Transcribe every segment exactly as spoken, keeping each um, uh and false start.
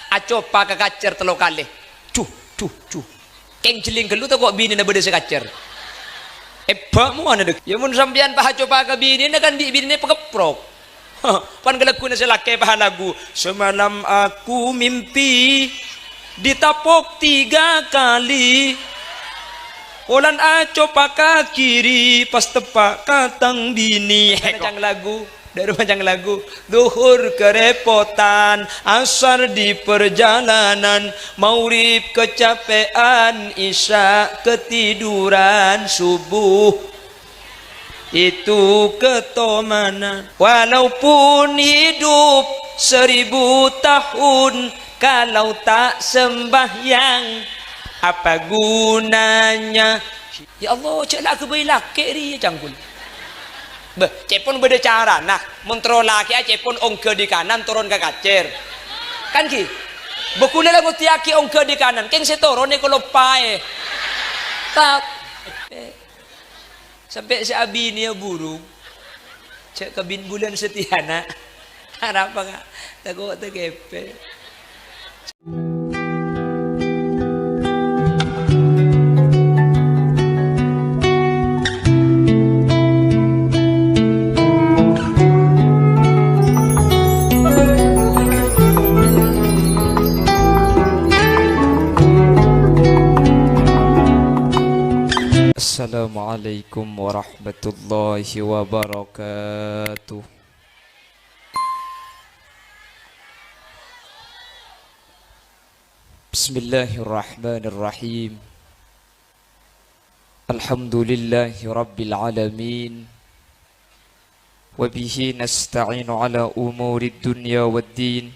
Acopa ka kacèr tello kalè. Ju, ju, ju. Kèng jhelling ghâllu tako' binèna bâdâ sè kacèr. Èbâ' mowana, Dek. Ya, mon sampèyan pas acopa ka binèna, kan bi' binèna èpakeprok. Pan ghâlagghuna sè lakè' pas alagu, "Semalam aku mimpi ditapok tiga kali. Polana acopa ka kiri, pas teppa' ka tang binè." Macang lagu. Dâ' roma macang lagu. Dhuhur kerepotan, asar di perjalanan, maghrib kecapean, isya ketiduran, subuh itu ketomanan. Walaupun hidup seribu tahun, kalau tak sembahyang, apa gunanya? Ya Allah, jhâ' la aghâbây lakè' rèya, cangkul. Bâh, cèpon bâdâ carana. Mon terro lakè'a cèpon ongghâ di kanan, toron ka kacèr. Kan ghi? Bâ, kaulâ la ngoddhiyaghi ongghâ di kanan, kèng sè toron èkaloppaè. Tap-, eh, sampè' sè abinèya burung. Jhâ' kabin bulân satèya, na'. Arapa, Ka'? Tako' ta' kèpè. Assalamualaikum warahmatullahi wabarakatuh. Bismillahirrahmanirrahim. Alhamdulillahi rabbil alamin. Wa bihi nasta'inu ala umurid dunya wad din.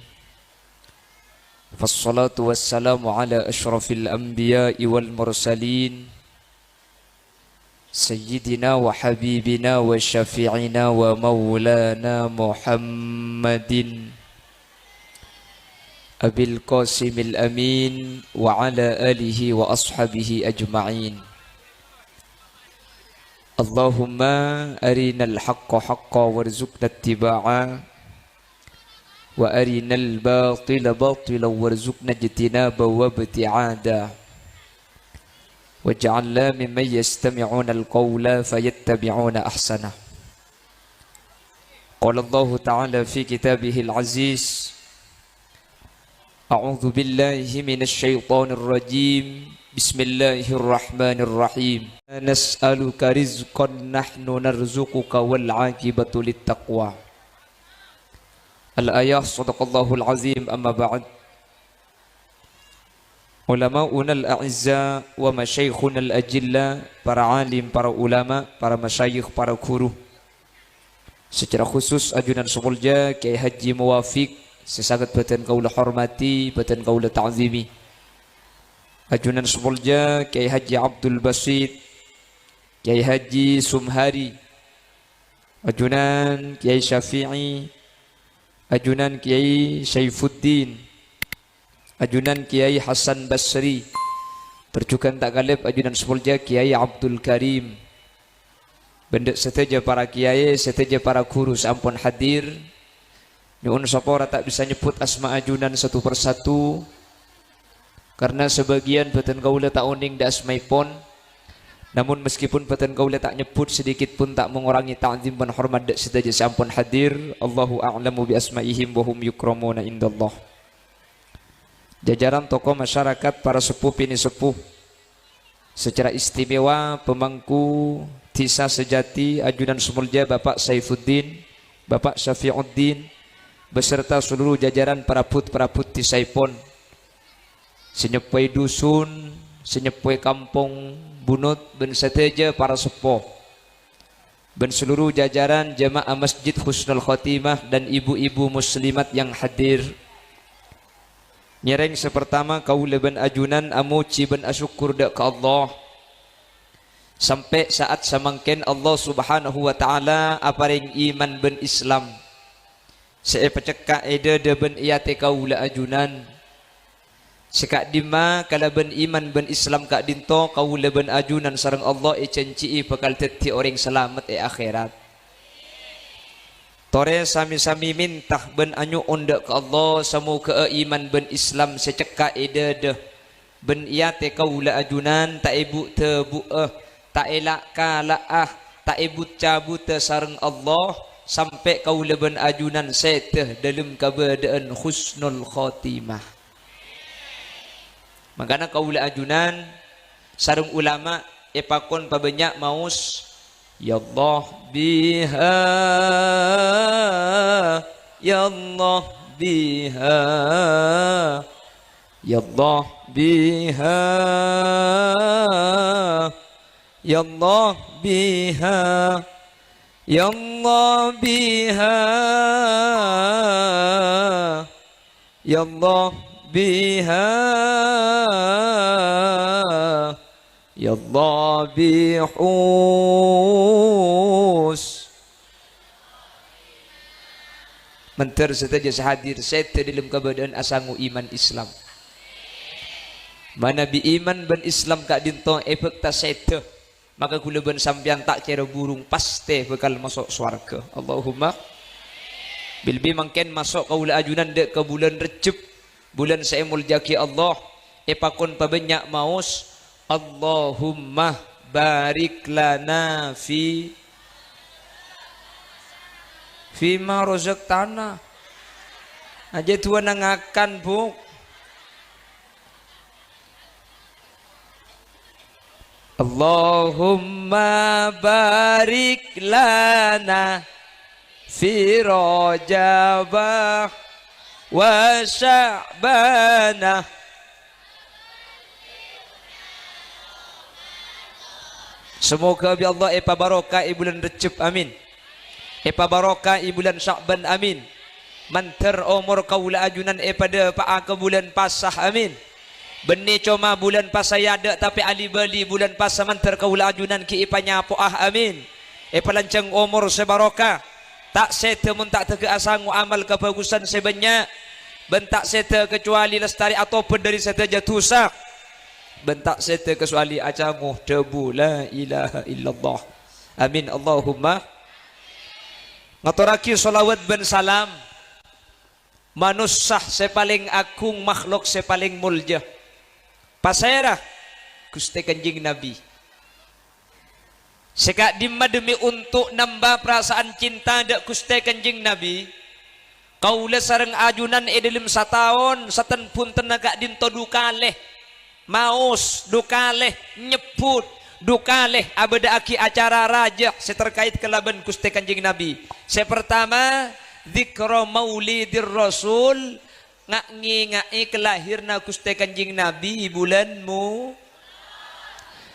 Wassalatu wassalamu ala asyrafil anbiya'i wal mursalin. Sayyidina wa habibina wa syafi'ina wa maulana Muhammadin Abil Qasimil Amin wa ala alihi wa ashabihi ajma'in. Allahumma arinal haqqa haqqa warzuqna ittiba'a, wa arinal batila batila warzuqna ijtinaba wa ibti'ada. Waj'alna mimman yastami'unal qawla fayattabi'una ahsana. Qala Allahu ta'ala fi kitabihil aziz, a'udzu billahi minasy syaithanir rajim. Bismillahirrahmanirrahim. La nas'aluka rizqan nahnu narzuquka wal aqibatu lit taqwa. Al-ayah, sadaqallahul azim, amma ba'd. Ulama'unal a'izza wa masyayikhunal ajilla, para alim, para ulama, para masyayikh, para guru. Secara khusus, ajunan sè molja Kiai Haji Muwafiq, sè sanget bâdân kaulâ hormati, bâdân kaulâ ta'zimi. Ajunan sè molja Kiai Haji Abdul Basit, Kiai Haji Sumhari, ajunan Kiai Syafi'i, ajunan Kiai Saifuddin, ajunan Kiai Hasan Basri, tor jhughân ta' kalèp ajunan sè molja Kiai Abdul Karim. Bân dâ' sadhâjâ para kiai, sadhâjâ para ghuru sè ampon hadir. Nyo'on sapora ta' bisa nyebbhut asma ajunan satu per satu, karna sabâgiyân bâdân kaulâ ta' onèng dâ' asmaèpon. Namon, meskipun bâdân kaulâ ta' nyebbhut, sedikit pun ta' mangorangè ta'zim bân hormat dâ' sadhâjâ sè ampon hadir. Allahu a'lamu bi asma'ihim wa hum yukramuna indallah. Jajaran tokoh masyarakat, para seppo binè' seppo, secara istimewa pemangku Dhisa Sejati, ajunan sè molja Bapak Saifuddin, Bapak Syafiuddin, beserta seluruh jajaran parabhut-parabhut dhisaèpon, sè nyeppowè dusun, sè nyeppowè kampong bunut, bân sadhâjâ para seppo. Bân seluruh jajaran jamaah Masjid Husnul Khotimah dan ibu-ibu muslimat yang hadir. Ngèrèng sè partama kaulâ bân ajunan amojhi bân asokkor dâ' ka Allah. Sampè' sa'at samangkèn Allah Subhanahu wa Ta'ala aparèng iman bân Islam sè èpacekka' è dâdâ bân è atè kaulâ ajunan. Sè ka'dimma kalabân iman bân Islam ka'dinto kaulâ bân ajunan sareng Allah èjhânjhi'i bhâkal dhâddhi orèng salamet è akhèrat. Torè sami-sami mènta bân anyo'on dâ' ka Allah, samoghâ'â iman bân Islam sè cekka' è dâdâ bân è atè kaulâ ajunan ta' èbu'-dhâbu'â, ta' èla'-kala'a, ta' èbut-cabudhâ sareng Allah, sampè' kaulâ bân ajunan sèdhâ dâlem kabâdâ'ân husnul khotimah. Mangkana kaulâ ajunan sareng ulama èpakon pabânnya' maos, "Ya Allah biha, ya Allah biha, ya Allah biha, ya Allah biha, ya Allah biha." Ya Allah biha, ya Allah bihus. Mandhâr sadhâjâ sè hadir, sèdhâ dâlem kabâdâ'ân asango iman Islam. Manabi iman bân Islam ka'dinto èbhâkta sèdhâ, maka kaulâ bân sampèyan ta' kèra burung, pastè bhâkal maso' sowarghâ. Allahumma. Bilbi mangkèn maso' kaulâ ajunan dâ' ka bulân Rejjeb, bulân sè èmoljâ'aghi Allah, èpakon pabânnya' maos, "Allahumma barik lana fi, fima rozaqtana." Ajâ duwâna ngakan, Bu'. Allahumma barik lana fi Rajaba wa Sya'bana. Samoghâ bi' Allah èpabaroka è bulân Rejjeb. Amin. Èpabaroka è bulân Sya'ban. Amin. Mandhâr omor kaulâ ajunan èpadâpa'a ka bulân Pasa. Amin. Bânnè coma bulân Pasa è adâ', tapè li-bâli bulân Pasa mandhâr kaulâ ajunan ghi' èpanyapo'a. Amin. Èpalanjhâng omor sè barokah. Ta' sèdhâ mon ta' dâgghâ' asango amal kabhâghusân sè bânnya'. Bân ta' sèdhâ kacobâli lastarè atobhât dâri sadhâjâ dhusa. Bân ta' sèdhâ kacobâli asango dhâbu, "La ilaha illallah." Amin. Allahumma. Ngatorraghi sholawat bân salam. Manossa sè palèng aghung, makhlok sè palèng molja. Pasèra? Ghustè Kanjeng Nabi. Sè ka'dimma dhemmi onto' nambâ parasaan cinta dâ' Ghustè Kanjeng Nabi, kaulâ sareng ajunan è dhâlem sataon saten-bhuntenna ka'dinto du kalè maos, du kalè nyebbhut, du kalè abâdâ'aghi acara rajâ sè terkait kalabân Ghustè Kanjeng Nabi. Sè partama, dzikra maulidir Rasul, nga'-ngènga'è kalahèrra Ghustè Kanjeng Nabi bulân Mu-,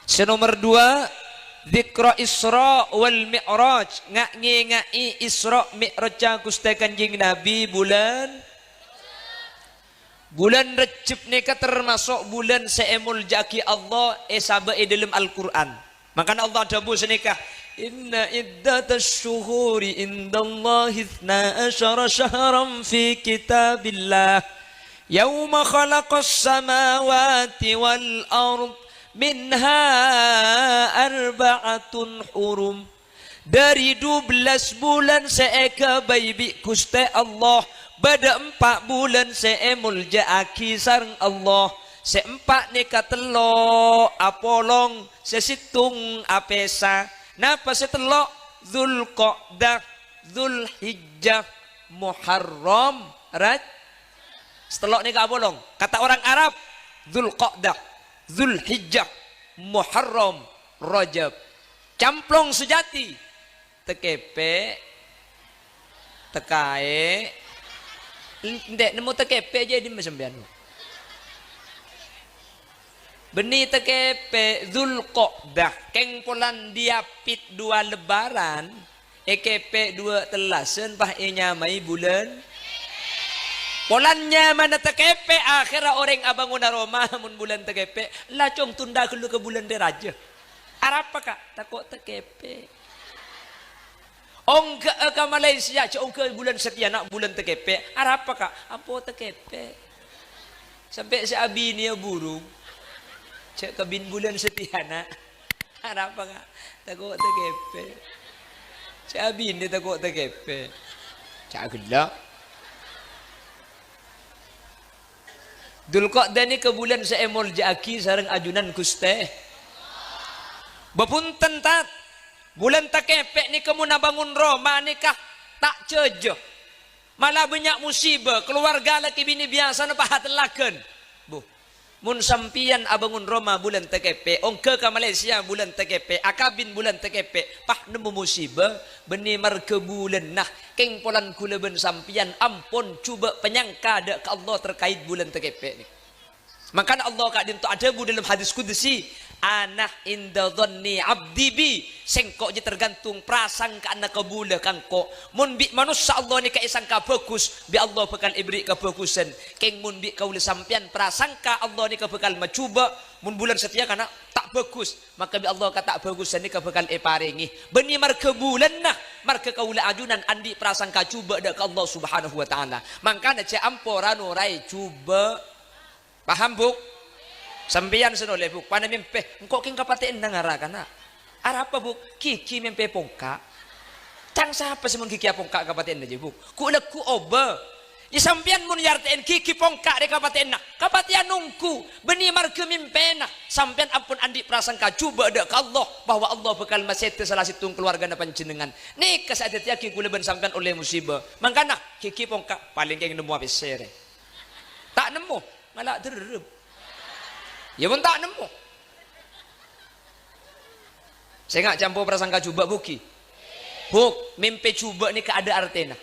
sè nomer duwâ', dzikra Isra wal Mi'raj, nga'-ngènga'è Isra Mi'rajhâ Ghustè Kanjeng Nabi bulân Bulân Rejjeb nèka tamaso' bulân sè èmoljâ'aghi Allah èsabâ' è dhâlem Al-Qur'an. Mangkana Allah adhâbu sanèka, "Inna iddatasy syuhuri indallahi itsna asyara syahran fi kitabillah, yauma khalaqas samawati wal ard, minha arba'atun hurum." Dâri dubellâs bulân sè èghâbây bi' Ghustè Allah, bâdâ empa' bulân sè èmoljâ'aghi sareng Allah. Sè empa' nèka tello' apolong, sè sèttong apèsa. Napa sè tello'? Dzulqa'dah, Dzulhijjah, Muharram, Raj-, sè tello' nèka apolong. Kata orang Arab, Dzulqa'dah, Dzulhijjah, Muharram, Rajab. Camplong sejati. Tekepek. Tekae. Ndek nemu tekepek jadi sampyan. Bânnè tekepek Dzulqa'dah, keng Polandia pit dua lebaran, èkepek dua tellasan, pas ènyamaè bulân. Polan nyamana tekepek, akhirra orèng abângona roma mon bulân tekepek, la cong tunda ghâllu ka bulân rè rajâ. Arapa, Ka'? Tako' tekepek. Ongghâ'â ka Malaysia, jhâ' ongghâ bulân Satèyana, bulân tekepek. Arapa, Ka'? Ampo tekepek. Sampè' sè abinèa burung. Jhâ' kabin bulân Satèyana. Arapa, Ka'? Tako' tekepek. Sè abinè tako' tekepek. Ca' ghellâ'. Dzulqa'dah nèka bulân sè èmoljâ'aghi sareng ajunan Ghustè. Bâbhunten, Tat. Bulân takèpè' nèka mon abângon roma nèka ta' jhâjâ. Mala bânnya' musibâ, kalowarga lakè binè biyasana pahatellaghân. Bu, mon sampèyan abângon roma bulân takèpè', ongghâ ka Malaysia bulân takèpè', akabin bulân takèpè', pas nemmo musibâ, bânnè marghâ bulânna. Kèng polana ghulâ bân sampèyan ampon jhubâ' panyangka dâ' ka Allah terkait bulân takèpè' nèka. Mangkana Allah ka'dinto adhâbu dâlem hadis qudsi, "Ana inda dhanni abdi bi." Sèngko' jiyâ tergantung prasangkaanna kabulâ ka engko'. Mon bi' manossa Allah nèka èsangka bhâghus, bi' Allah bhâkal èberri' kabhâghusân. Kèng mon bi' kaulâ sampèyan prasangka Allah nèka bhâkal majhubâ', mon bulân satèya kana' ta' bhâghus, maka bi' Allah ka ta' bhâghusân nèka bhâkal èparèngè. Bânnè marghâ bulânna, marghâ kaulâ ajunan andi' prasangka jhubâ' dâ' ka Allah Subhanahu wa Ta'ala. Mangkana jhâ' ampo ra-nora èjhubâ'. Paham, Bu'? Sampèyan sè nolè, Bu', pana mèmpè, engko' kèng kapatè'anna ngara kana'. Arapa, Bu'? Ghighi mèmpè pongka'. Ca'na sapa sè mon ghighi apongka' kapatè'anna, jhâ', Bu'? Ghu'-lagghu' obâ. Iyâ, sampèyan mon èartè'è ghighi pongka' rè kapatè'anna, kapatèyan ongghu, bânnè marghâ mèmpèna. Sampèyan ampon andi' prasangka jhubâ' dâ' ka Allah, bahwa Allah bhâkal masèdhâ sala sèttong kalowargana panjhennengngan. Nèka sè adhâddhiyâghi ghulâ bân sampèyan ollè musibâ. Mangkana, ghighi pongka', palèng kèng nemmowa pèssè rè. Ta' nemmo, ngala' dherrep. Iyâ, mon ta' nemmo. Sènga' jhâ' ampo prasangka jhubâ', Bu', ghi. Bu', mèmpè jhubâ' nèka adâ' artèna.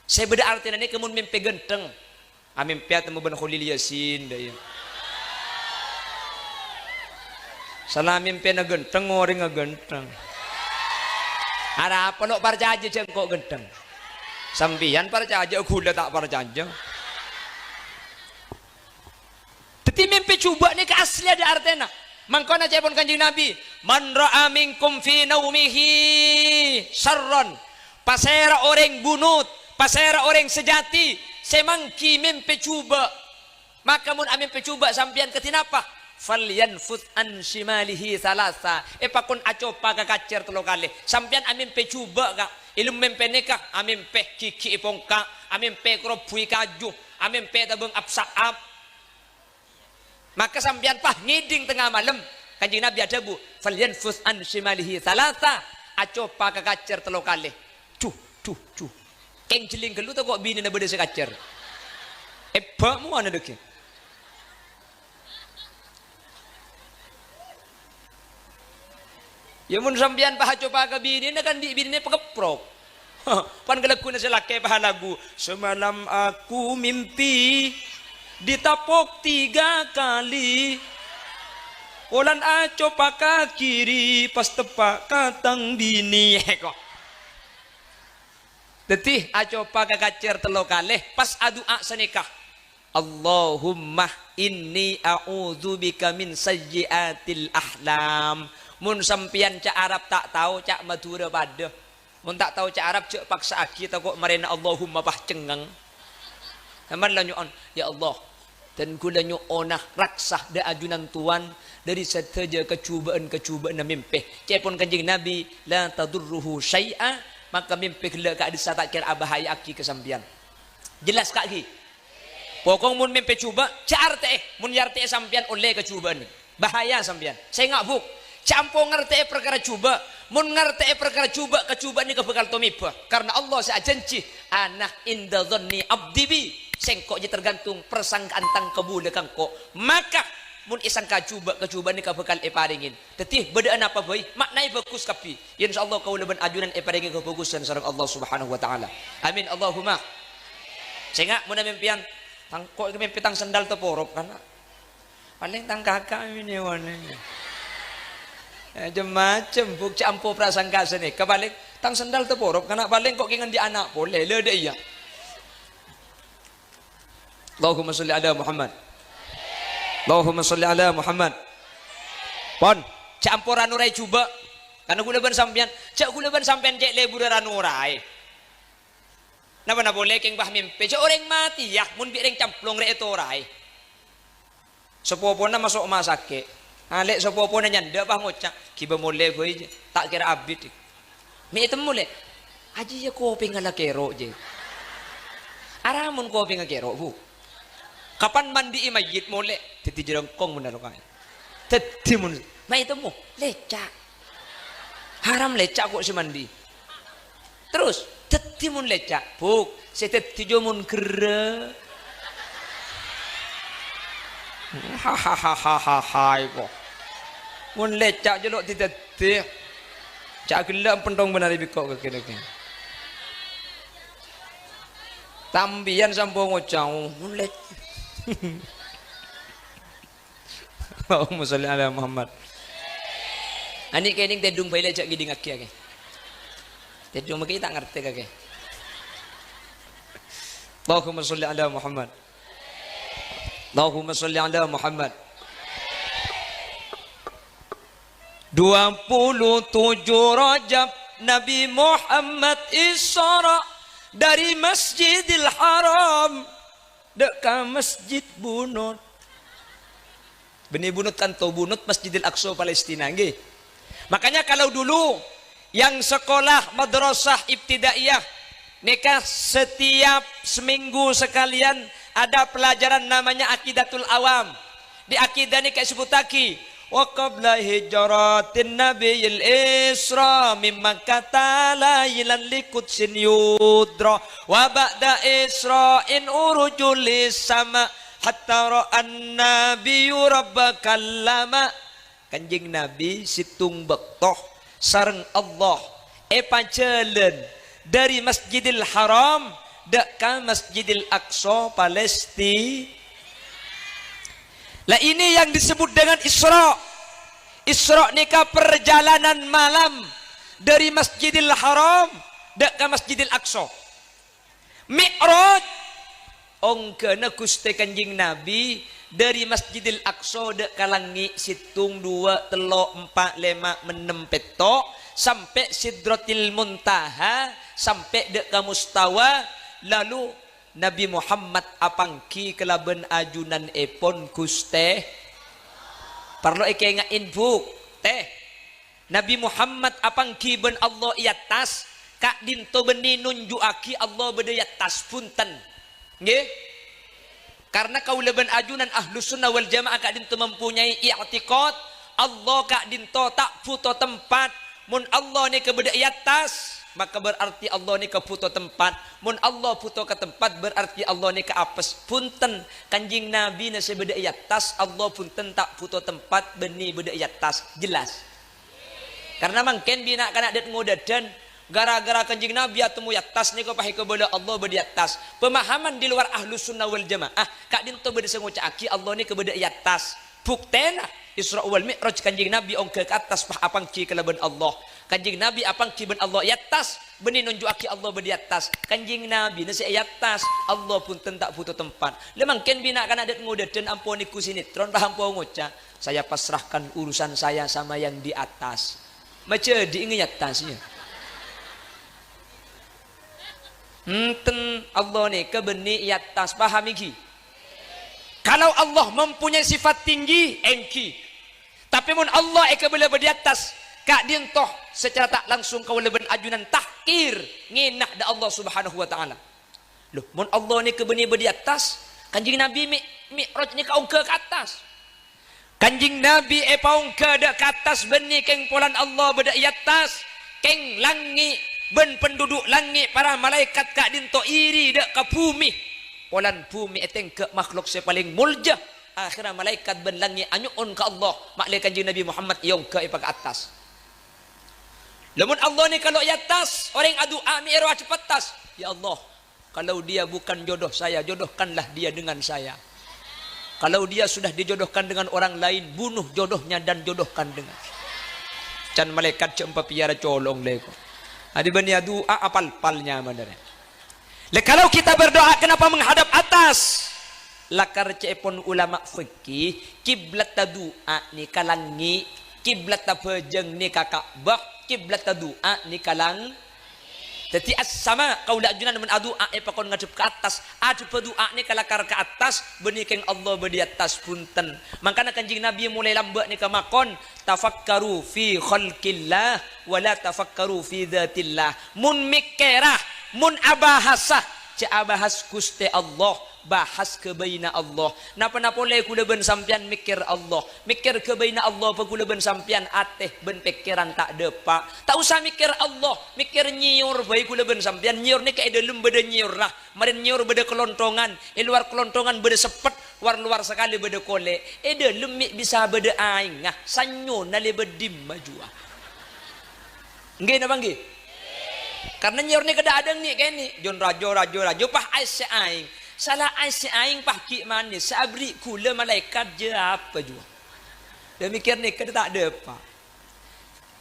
Sè bâdâ artèna nèka mon mèmpè ghântheng. Amèmpè atemmo bân Kholil Yasin, dâ' iyâ. Sala mèmpèna ghântheng, orèngnga ghântheng. Arapa lo' parcajâ jhâ' engko' ghântheng? Sampèyan parcajâ, ghulâ ta' parcajâ. Dhâddhi, mèmpè jhubâ' nèka asli adâ' artèna. Mangkana ca'èpon Kanjeng Nabi, "Man ra'a minkum fi naumihi syarran." Pasèra orèng bunut, pasèra orèng sajhâti sè mangghi mèmpè jhubâ'. Maka mon amèmpè jhubâ' sampèyan kadhi napa? "Falyanfuth an shimalihi thalatha." Èpakon acopa ka kacèr tello kalè. Sampèyan amèmpè jhubâ', Ka'. È dâlem mèmpè nèka amèmpè ghighi'i pongka', amèmpè karobbuwi kaju, amèmpè tabâng ap-sa'ap. Maka sampèyan pas ngèdhing tengnga malem, Kanjeng Nabi adhâbu, "Falyanfuth an shimalihi thalatha," acopa ka kacèr tello kalè. Ju, ju, ju. Kèng jhelling ghâllu tako' binèna bâdâ sè kacèr. Èbâ' mowana dhâggi'. Iyâ, mon sampèyan pas acopa ka binèna, kan bi' binèna èpakepprok. Pan ghâlâgguna sè lakè' pas alagu, "Semalam aku mimpi ditapok tiga kali. Olan acopa ka kiri, pas teppa' ka tang binè." Kok. Dhâddhi, acopa ka kacèr tello kalè, pas adu'a sanèka. "Allahumma inni a'udzubika min sayyi'atil ahlam." Mon sampèyan ca' Arab ta' tao, ca' Madhurâ padâ. Mon ta' tao ca' Arab, jhâ' paksa'aghi, tako' marèna Allahumma pas cengngeng. Sampèyan la nyo'on, "Ya Allah, dân ghulâ nyo'ona raksa dâ' ajunan towan dâri sadhâjâ kajhubâ'ân-kajhubâ'ânna mèmpè." Ca'èpon Kanjeng Nabi, "La tadurruhu syai'a," maka mèmpè ghellâ' ka'dissa' ta' kèra abahaya'aghi ka sampèyan. Jelas, Ka', ghi? Pokok mon mèmpè jhubâ', jhâ' artè'è. Mon èartè'è sampèyan ollè kajhubâ'ân. Bahaya sampèyan. Sènga', Bu'. Jhâ' ampo ngartè'è parkara jhubâ'. Mon ngartè'è parkara jhubâ', kajhubâ'ân nèka bhâkal tomèbâ. Karna Allah sè ajhânjhi, "Ana inda dhanni abdi bi." Sèngko' jiyâ tergantung parsangkaan tang kabulâ ka engko'. Maka, mon èsangka jhubâ', kajhubâ'ân nèka bhâkal èparèngè. Dhâddhi, bâdâ'â napa bhâi, ma'naè bhâghus kabbhi. Insyaallah kaulâ bân ajunan èparèngè kabhâghusân sareng Allah Subhanahu wa Ta'ala. Amin, Allahumma. Sènga' mon mèmpèyan, tang, ko' mèmpè tang sandal taporop, kana'. Palèng tang kaka' mènèwanè. Eh, macem-macem, Bu', jhâ' ampo prasangka sanèka, palèng tang sandal taporop, kana', palèng ko' kèng andi' ana' polè, lè, dâ' iyâ. Allahumma sholli ala Muhammad. Allahumma sholli ala Muhammad. Pon, jhâ' ampo ra-nora èjhubâ'. Karna ghulâ bân sampèyan, jhâ' ghulâ bân sampèyan cè' lebbhurrâ ra-noraè. Napa-napa polè kèng pas mèmpè, jhâ' orèng matèya, mon bi' rèng camplong rè ètoraè. Sapopona maso' masakè'. Alè' sapopona nyandhâ' pas ngoca', "Ghibâ molè bhâi, jhâ', ta' kèra abit." Mè' ètemmo, Lè'. Ajiyâ kopèngnga la kèro', jhâ'. Aramon kopèngnga kèro', Bu. Kapan mandi'i mayyit molè, dhâddhi jhârângkong bhender kaè. Dhâddhi mon, ma' ètemmo, lèca'. Haram lèca' ko' sè mandi'i. Terros, dhâddhi mon lèca', Bu, sè dhâddhi jâ mon ghârrâ. Hahaha, iko. Mon lèca' jâ lo' dhâddhi. Ca' ghellâ' empènthong bhender bi' ko' kakè-kakè. Sampèyan sampon ngoca', "Oh, mon lè-," Allahumma sholli ala Muhammad. Ani kènèng tèdung bhâi la jhâ' ngèdingngaghi, kakè. Tèdung mangkèn ta' ngartè, kakè. Allahumma sholli ala Muhammad. Allahumma sholli ala Muhammad. Dua puluh tujuh Rajab, Nabi Muhammad Isra dari Masjidil Haram dâ' ka Masjid Bunut. Bânnè Bunut kanto, Bunut Masjidil Aqsa Palestina, ngghi. Makanya kalau dulu yang sekolah madrasah ibtidaiyah nèka setiap seminggu sekalian ada pelajaran namanya Aqidatul Awam. Di akidah nèka èsebbhuttaghi, "Wa qabla hijratin nabiyil Isra min Makkata lailan li Qudsin yudra, wa ba'da Isra'in urujul lis sama, hatta ra'an nabiyyu rabba kallama." Kanjeng Nabi sèttong bâkto sareng Allah èpajhâlân dâri Masjidil Haram dâ' ka Masjidil Aqsa Palesti-, Lah, ini yang disebut dengan Isra. Isra nèka perjalanan malam dari Masjidil Haram dâ' ka Masjidil Aqsa. Mi'raj, ongghâna Ghustè Kanjeng Nabi dâri Masjidil Aqsa dâ' ka langngè' sèttong, duwâ', tello', empa', lèma', ennem, pètto', sampè' Sidratil Muntaha, sampè' dâ' ka Mustawa, lalu Nabi Muhammad apangghi kalabân ajunanèpon Ghustè. Parlo èkaènga'è, Bu', tè. Nabi Muhammad apangghi bân Allah è attas, ka'dinto bânnè nonjhu'aghi Allah bâdâ è attas, bhunten. Ngghi? Karna kaulâ bân ajunan Ahlus Sunnah wal Jamaah ka'dinto mempunyai i'tikad, Allah ka'dinto ta' bhuto tempat. Mon Allah nèka bâdâ è attas, maka berarti Allah nèka bhuto tempat. Mon Allah bhuto ka tempat, berarti Allah nèka apes. Bhunten, Kanjeng Nabina sè bâdâ è attas, Allah bhunten ta' bhuto tempat, bânnè bâdâ è attas. Jelas? Karna mangkèn bi' na'-kana' dhât-ngodâdhân, gara-gara Kanjeng Nabi atemmo è attas nèko pas èkabâlâ Allah bâdâ è attas. Pemahaman di luar Ahlus Sunnah wal Jamaah, ka'dinto bâdâ sè ngoca'aghi Allah nèko bâdâ è attas. Buktèna, Isra wal Mi'raj Kanjeng Nabi ongghâ ka attas pas apangghi kalabân Allah. Kanjeng Nabi apangghi bân Allah è attas, bânnè nonjhu'aghi Allah bâdâ è attas. Kanjeng Nabina sè è attas, Allah bhunten ta' bhuto tempat. La mangkèn bi' na'-kana' dhât-ngodâdhân ampon nèngghu sinetron, pas ampon ngoca', "Saya pasrahkan urusan saya sama yang di atas." Majâdhi'i ngèyattas, ya. Enten, Allah nèka bânnè è attas, paham ènggi? Kalau Allah mempunyai sifat tinggi, ènggi. Tapè mon Allah èkabâlâ bâdâ è attas, ka'dinto secara tak langsung kaulâ bân ajunan tahkir, ngèna dâ' Allah Subhanahu wa Ta'ala. Loh, mon Allah nèka bânnè bâdâ è attas, Kanjeng Nabi mi-, Mi'raj nèka ongghâ ka attas. Kanjeng Nabi èpaongghâ dâ' ka attas bânnè kèng polana Allah bâdâ è attas, kèng langngè' bân penduduk langngè' para malaèkat ka'dinto iri dâ' ka bhumè. Polana bhumè ètèngghâ' makhluk sè palèng molja. Akhèrra malaèkat bân langngè' anyo'on ka Allah, ma'lè Kanjeng Nabi Muhammad èongghâ èpa ka attas. Lamon Allah nèka lo' è attas, orèng adu'a mè' èro adhep attas. Ya Allah, kalau dia bukan jodoh saya, jodohkanlah dia dengan saya. Kalau dia sudah dijodohkan dengan orang lain, bunuh jodohnya dan jodohkan dengan. Can malaèkat jhâ' èpapèyara colong lèko. Adi bânnè adu'a apal-pal nyamana rè. Lah, kalau kita berdoa kenapa menghadap atas? Lakar ca'èpon ulama fikih, kiblatta du'a nèka langngè', kiblatta bhâjâng nèka Ka'bah, kiblatta du'a nèka lang-, Dhâddhi as-sama, kaulâ ajunan mon adu'a èpakon ngadhep ka attas, adhebba du'a nèka lakar ka attas, bânnè kèng Allah bâdâ è attas, bhunten. Mangkana Kanjeng Nabi molaè lambâ' nèka makon, "Tafakkaru fi khalqillah, wa la tafakkaru fi dzatillah." Mon mèkkèra, mon abahasa Jhâ' abahas Ghustè Allah, bahas ghâbâyna Allah. Napa-napa polè kaulâ bân sampèyan mèkkèr Allah. Mèkkèr ghâbâyna Allah bhâ kaulâ bân sampèyan atè bân pèkkèran ta' dâpa'. Ta' osa mèkkèr Allah, mèkkèr nyèyor bhâi kaulâ bân sampèyan. Nyèyor nèka è dâlem bâdâ nyèyorra. Marèn nyèyor bâdâ kalonthongan, è lowar kalonthongan bâdâ seppet, war-lowar sakalè bâdâ kolè'. È dâlem mè' bisa bâdâ aèngnga, sanyona lèbât dimma jhuwa. Èngghi napa èngghi? Karna nyèyor nèka dâ'-adâ' nè' kènè', jon rajo, rajo, rajo, pas aèssè aèng. Sala aèssè aèng pas ghi' manès, sè aberri' ghulâ malaèkat jâ apa jhuwa. Dâ' mèkkèr nèka ta' dâpa'.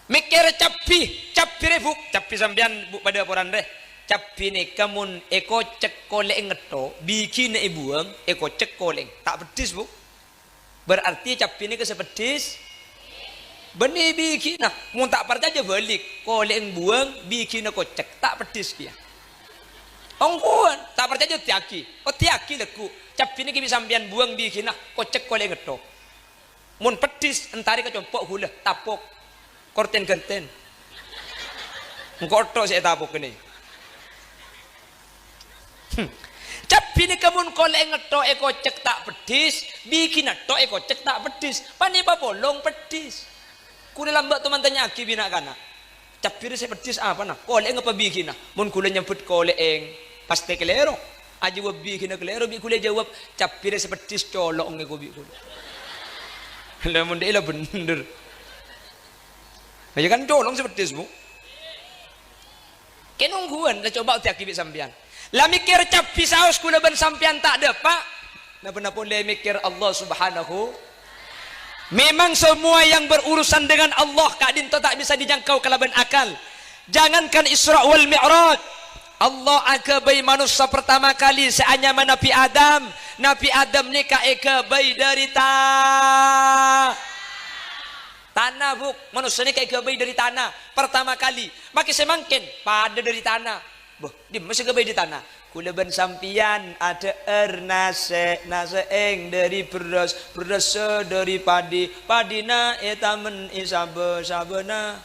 Mèkkèr cabbhi, cabbhi rè, Bu'. Cabbhi sampèyan, Bu', padâ aporan rè. Cabbhi nèka mon èkocèk kolè'èng ngetto', bighina èbuwâng, èkocèk kolè'èng. Ta' peddhis, Bu'. Berarti cabbhi nèka sè peddhis. Bânnè bighina. Mon ta' parcajâ bâlik, kolè'èng buwâng, bighina kocèk. Ta' peddhis kèya. Ongghuwân, ta' parcajâ oddhiyâghi. Oddhiyâghi lagghu'. Cabbhi nèka bi' sampèyan buwâng bighina, kocèk kolè'èng ngetto'. Mon peddhis, entarè ka compo' ghulâ, tapok. Kortèn-gantèn. Engko' tok sè ètapok kènè'. Hmm. Cabbhi nèka mon kolè'èng ngetto' èkocèk ta' peddhis, bighina tok èkocèk ta' peddhis. Panèpa polong peddhis. Kaulâ lambâ' toman tanya'aghi bi' na'-kana'. Cabbhi rè sè peddhis apana? Kolè'èng apa bighina? Mon ghulâ nyebbhut kolè'èng, pastè kalèro. Ajâwâb bighina kalèro, bi' ghulâ èjâwâb, "Cabbhi rè sè peddhis colo'na engko' bi' ghulâ." La mon dâ'iyâ la bhendher. Yâ kan colo'na sè peddhis, Bu. Kèng ongghuwân, la coba oddhiyâghi bi' sampèyan. La mèkkèr cabbhi saos ghulâ bân sampèyan ta' dâpa'. Napa-napa polè mèkkèr Allah Subhanahu. Memang semua yang berurusan dengan Allah ka'dinto ta' bisa dijangkau kalabân akal. Jangankan Isra wal Mi'raj. Allah aghâbây manossa pertama kali sè anyama Nabbhi Adam. Nabbhi Adam nèka èghâbây dâri ta-, tana, Bu'. Manossa nèka èghâbây dâri tana pertama kali. Makè sè mangkèn padâ dâri tana. Bâh, dimma sè èghâbây dâri tana? Ghulâ bân sampèyan adhâ'âr nasè', nasè'èng dâri bherrâs, bherrâssa dâri padhi, padhina ètamen è sabâ, sabâna.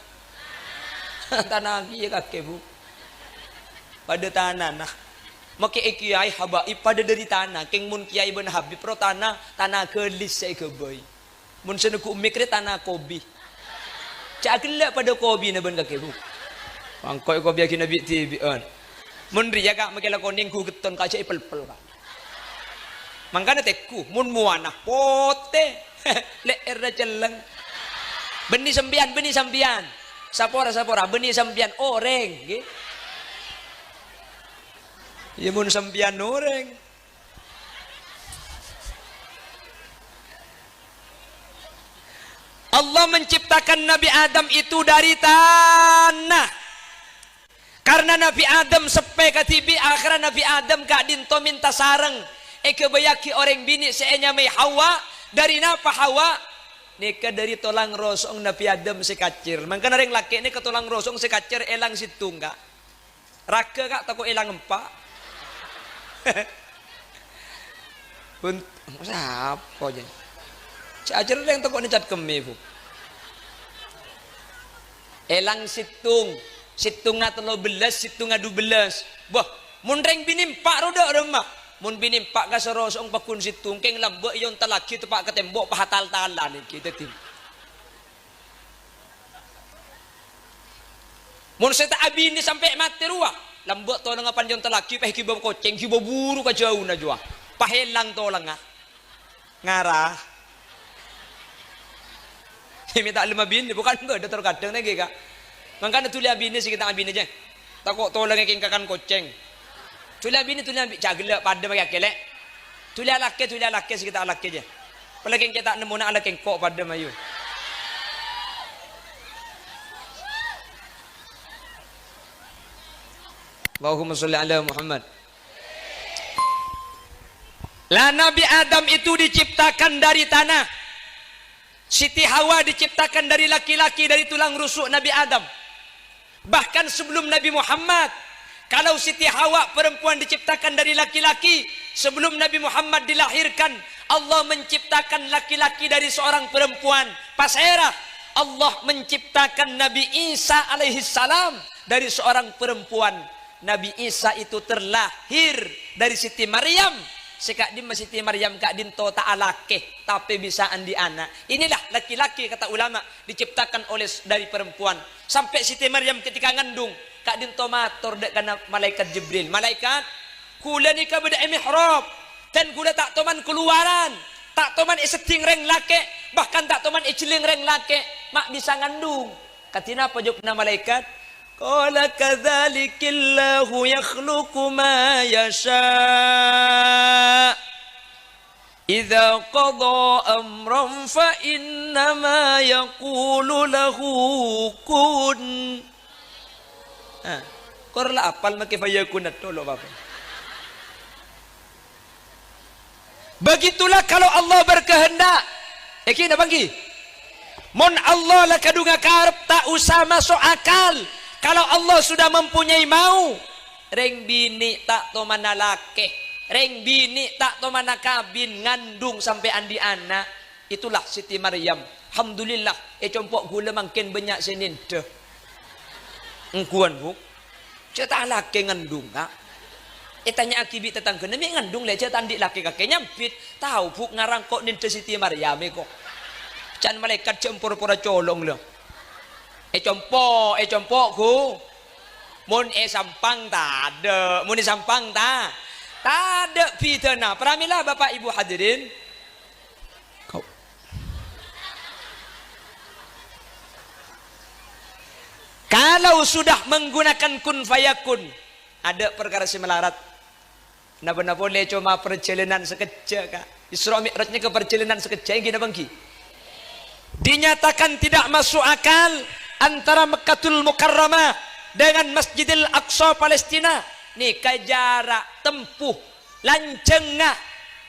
Tana kèya kakè, Bu. Padâ tanana. Makè è kèyaè habaib padâ dâri tana. Kèng mon kèyaè bân habib ro tana, tana ghâlis sè èghâbây. Mon sè neggu' mik rè tana kobi. Jhâ' ghellâ' padâ kobina bân kakè, Bu. Mangkèn kobiyâghinâ bi'-dhibi'ân. Mon rèya, Ka', makè la konèng ghu getton, Ka', jhâ' èpelpel, Ka'. Mangkana tèngghu, mon mowana potè, lè'èrra cellèng. Bânnè sampèyan, bânnè sampèyan. Sapora, sapora, bânnè sampèyan orèng, ghi. Iyâ, mon sampèyan orèng. Allah menciptakan Nabi Adam itu dari tanah. Karena Nabi Adam seppè kadhibi', akhirnya Nabi Adam ka'dinto mènta sareng èghâbâyyâghi orèng binè' sè ènyamaè Hawa. Dâri napa Hawa? Nèka dâri tolang roso'na Nabi Adam sè kacèr. Mangkana rèng lakè' nèka tolang roso'na sè kacèr èlang sèttong, Ka'. Raghâ, Ka', tako' èlang empa'. Bun-, sapa jâ? Cè' ajâr rèng tako' nècat kemmè, Bu. Èlang sèttong, sèttongnga tello bellâs, sèttongnga du bellâs. Bâh, mon rèng binè empa' ro dâ' remma. Mon binè empa' ka sè roso'na pagghun sèttong, kèng lambâ' èontallaghi teppa' ka tèmbok, pahatal-talan ghi' dhâddhi. Mon sè ta' abinè sampè' matè rowa, lambâ' tolangnga panjhân tellaghi pèh ghibâ kocèng, ghibâ buru ka jhâuna jhuwa. Pas èlang tolangnga. Ngara. Mè' ta' lem abinè, bukan bâdâ tor kadhâng nèngghi, Ka'. Mangkana dhuli abinè sè ghi' ta' abinè, jâ. Tako' tolangnga kèng kakan kocèng. Dhuli abinè, dhuli abinè, jhâ' ghellâ' padâ makè akè, Lè'. Dhuli alakè, dhuli alakè, sè ghi' ta' alakè, jâ. Polè kèng cè' ta' nemmona alakè engko' padâ mayu. Allahumma sholli ala Muhammad. Lah, Nabi Adam itu diciptakan dari tanah. Siti Hawa diciptakan dari laki-laki, dari tulang rusuk Nabi Adam. Bahkan sebelum Nabi Muhammad, kalau Siti Hawa perempuan diciptakan dari laki-laki, sebelum Nabi Muhammad dilahirkan, Allah menciptakan laki-laki dari seorang perempuan. Pasèra? Allah menciptakan Nabi Isa alaihissalam dari seorang perempuan. Nabi Isa itu terlahir dari Siti Maryam. Sè ka'dimma Siti Maryam ka'dinto ta' alakè, tapè bisa andi' ana'. Inilah laki-laki, kata ulama, diciptakan oleh, dari perempuan. Sampè' Siti Maryam ketika ngandung, ka'dinto mator dâ' kana malaèkat Jibril, "Malaèkat, ghulâ nèka bâdâ è mihrab, dan ghulâ ta' toman kalowaran, ta' toman èseddhing rèng lakè', bahkan ta' toman èjhelling rèng lakè', ma' bisa ngandung." Kadhi napa jâwâbbhâ malaèkat? Qala kadzalikillahu yakhluqu ma yasha. Idza qadha amran fa innama yaqulu lahu kun. Nah, kor la apal makè fayakun, tolo apa? Begitulah kalau Allah berkehendak. Èngghi napa èngghi? Mon Allah la kadhunga karep, ta' osa maso' akal. Kalau Allah sudah mempunyai mau, rèng binè' ta' tomana lakè, rèng binè' ta' tomana kabin, ngandung sampè' andi' ana'. Itulah Siti Maryam. Alhamdulillah, è compo' ghulâ mangkèn bânnya' sè nèndhâ. Ongghuwân, Bu'. Jhâ' ta' lakè ngandhungnga. Ètanya'aghi bi' tatangghâna, "Mè' ngandhung, Lè', jhâ' ta' andi' lakè kakè?" Nyambit, "Tao, Bu', ngarang ko' nèndhâ Siti Maryam è ko'." Can malaèkat jhâ' pora-pora colong, lho. È compo', è compo', Gu. Mon è Sampang tadâ', mon è Sampang ta-, tadâ' bhidhâna. Pramila, Bapak Ibu hadirin. Kau. Kalau sudah menggunakan kun fayakun, adâ' parkara sè malarat. Napa-napa polè coma parjhâlânan sakejjhâ', Ka'. Isra Mi'raj nèka parjhâlânan sakejjhâ', èngghi napa èngghi? Dinyatakan tidak masuk akal antara Mekkatul Mukarramah dengan Masjidil Aqsa Palestina. Nèka jhârâ' tempuh lanjhângnga,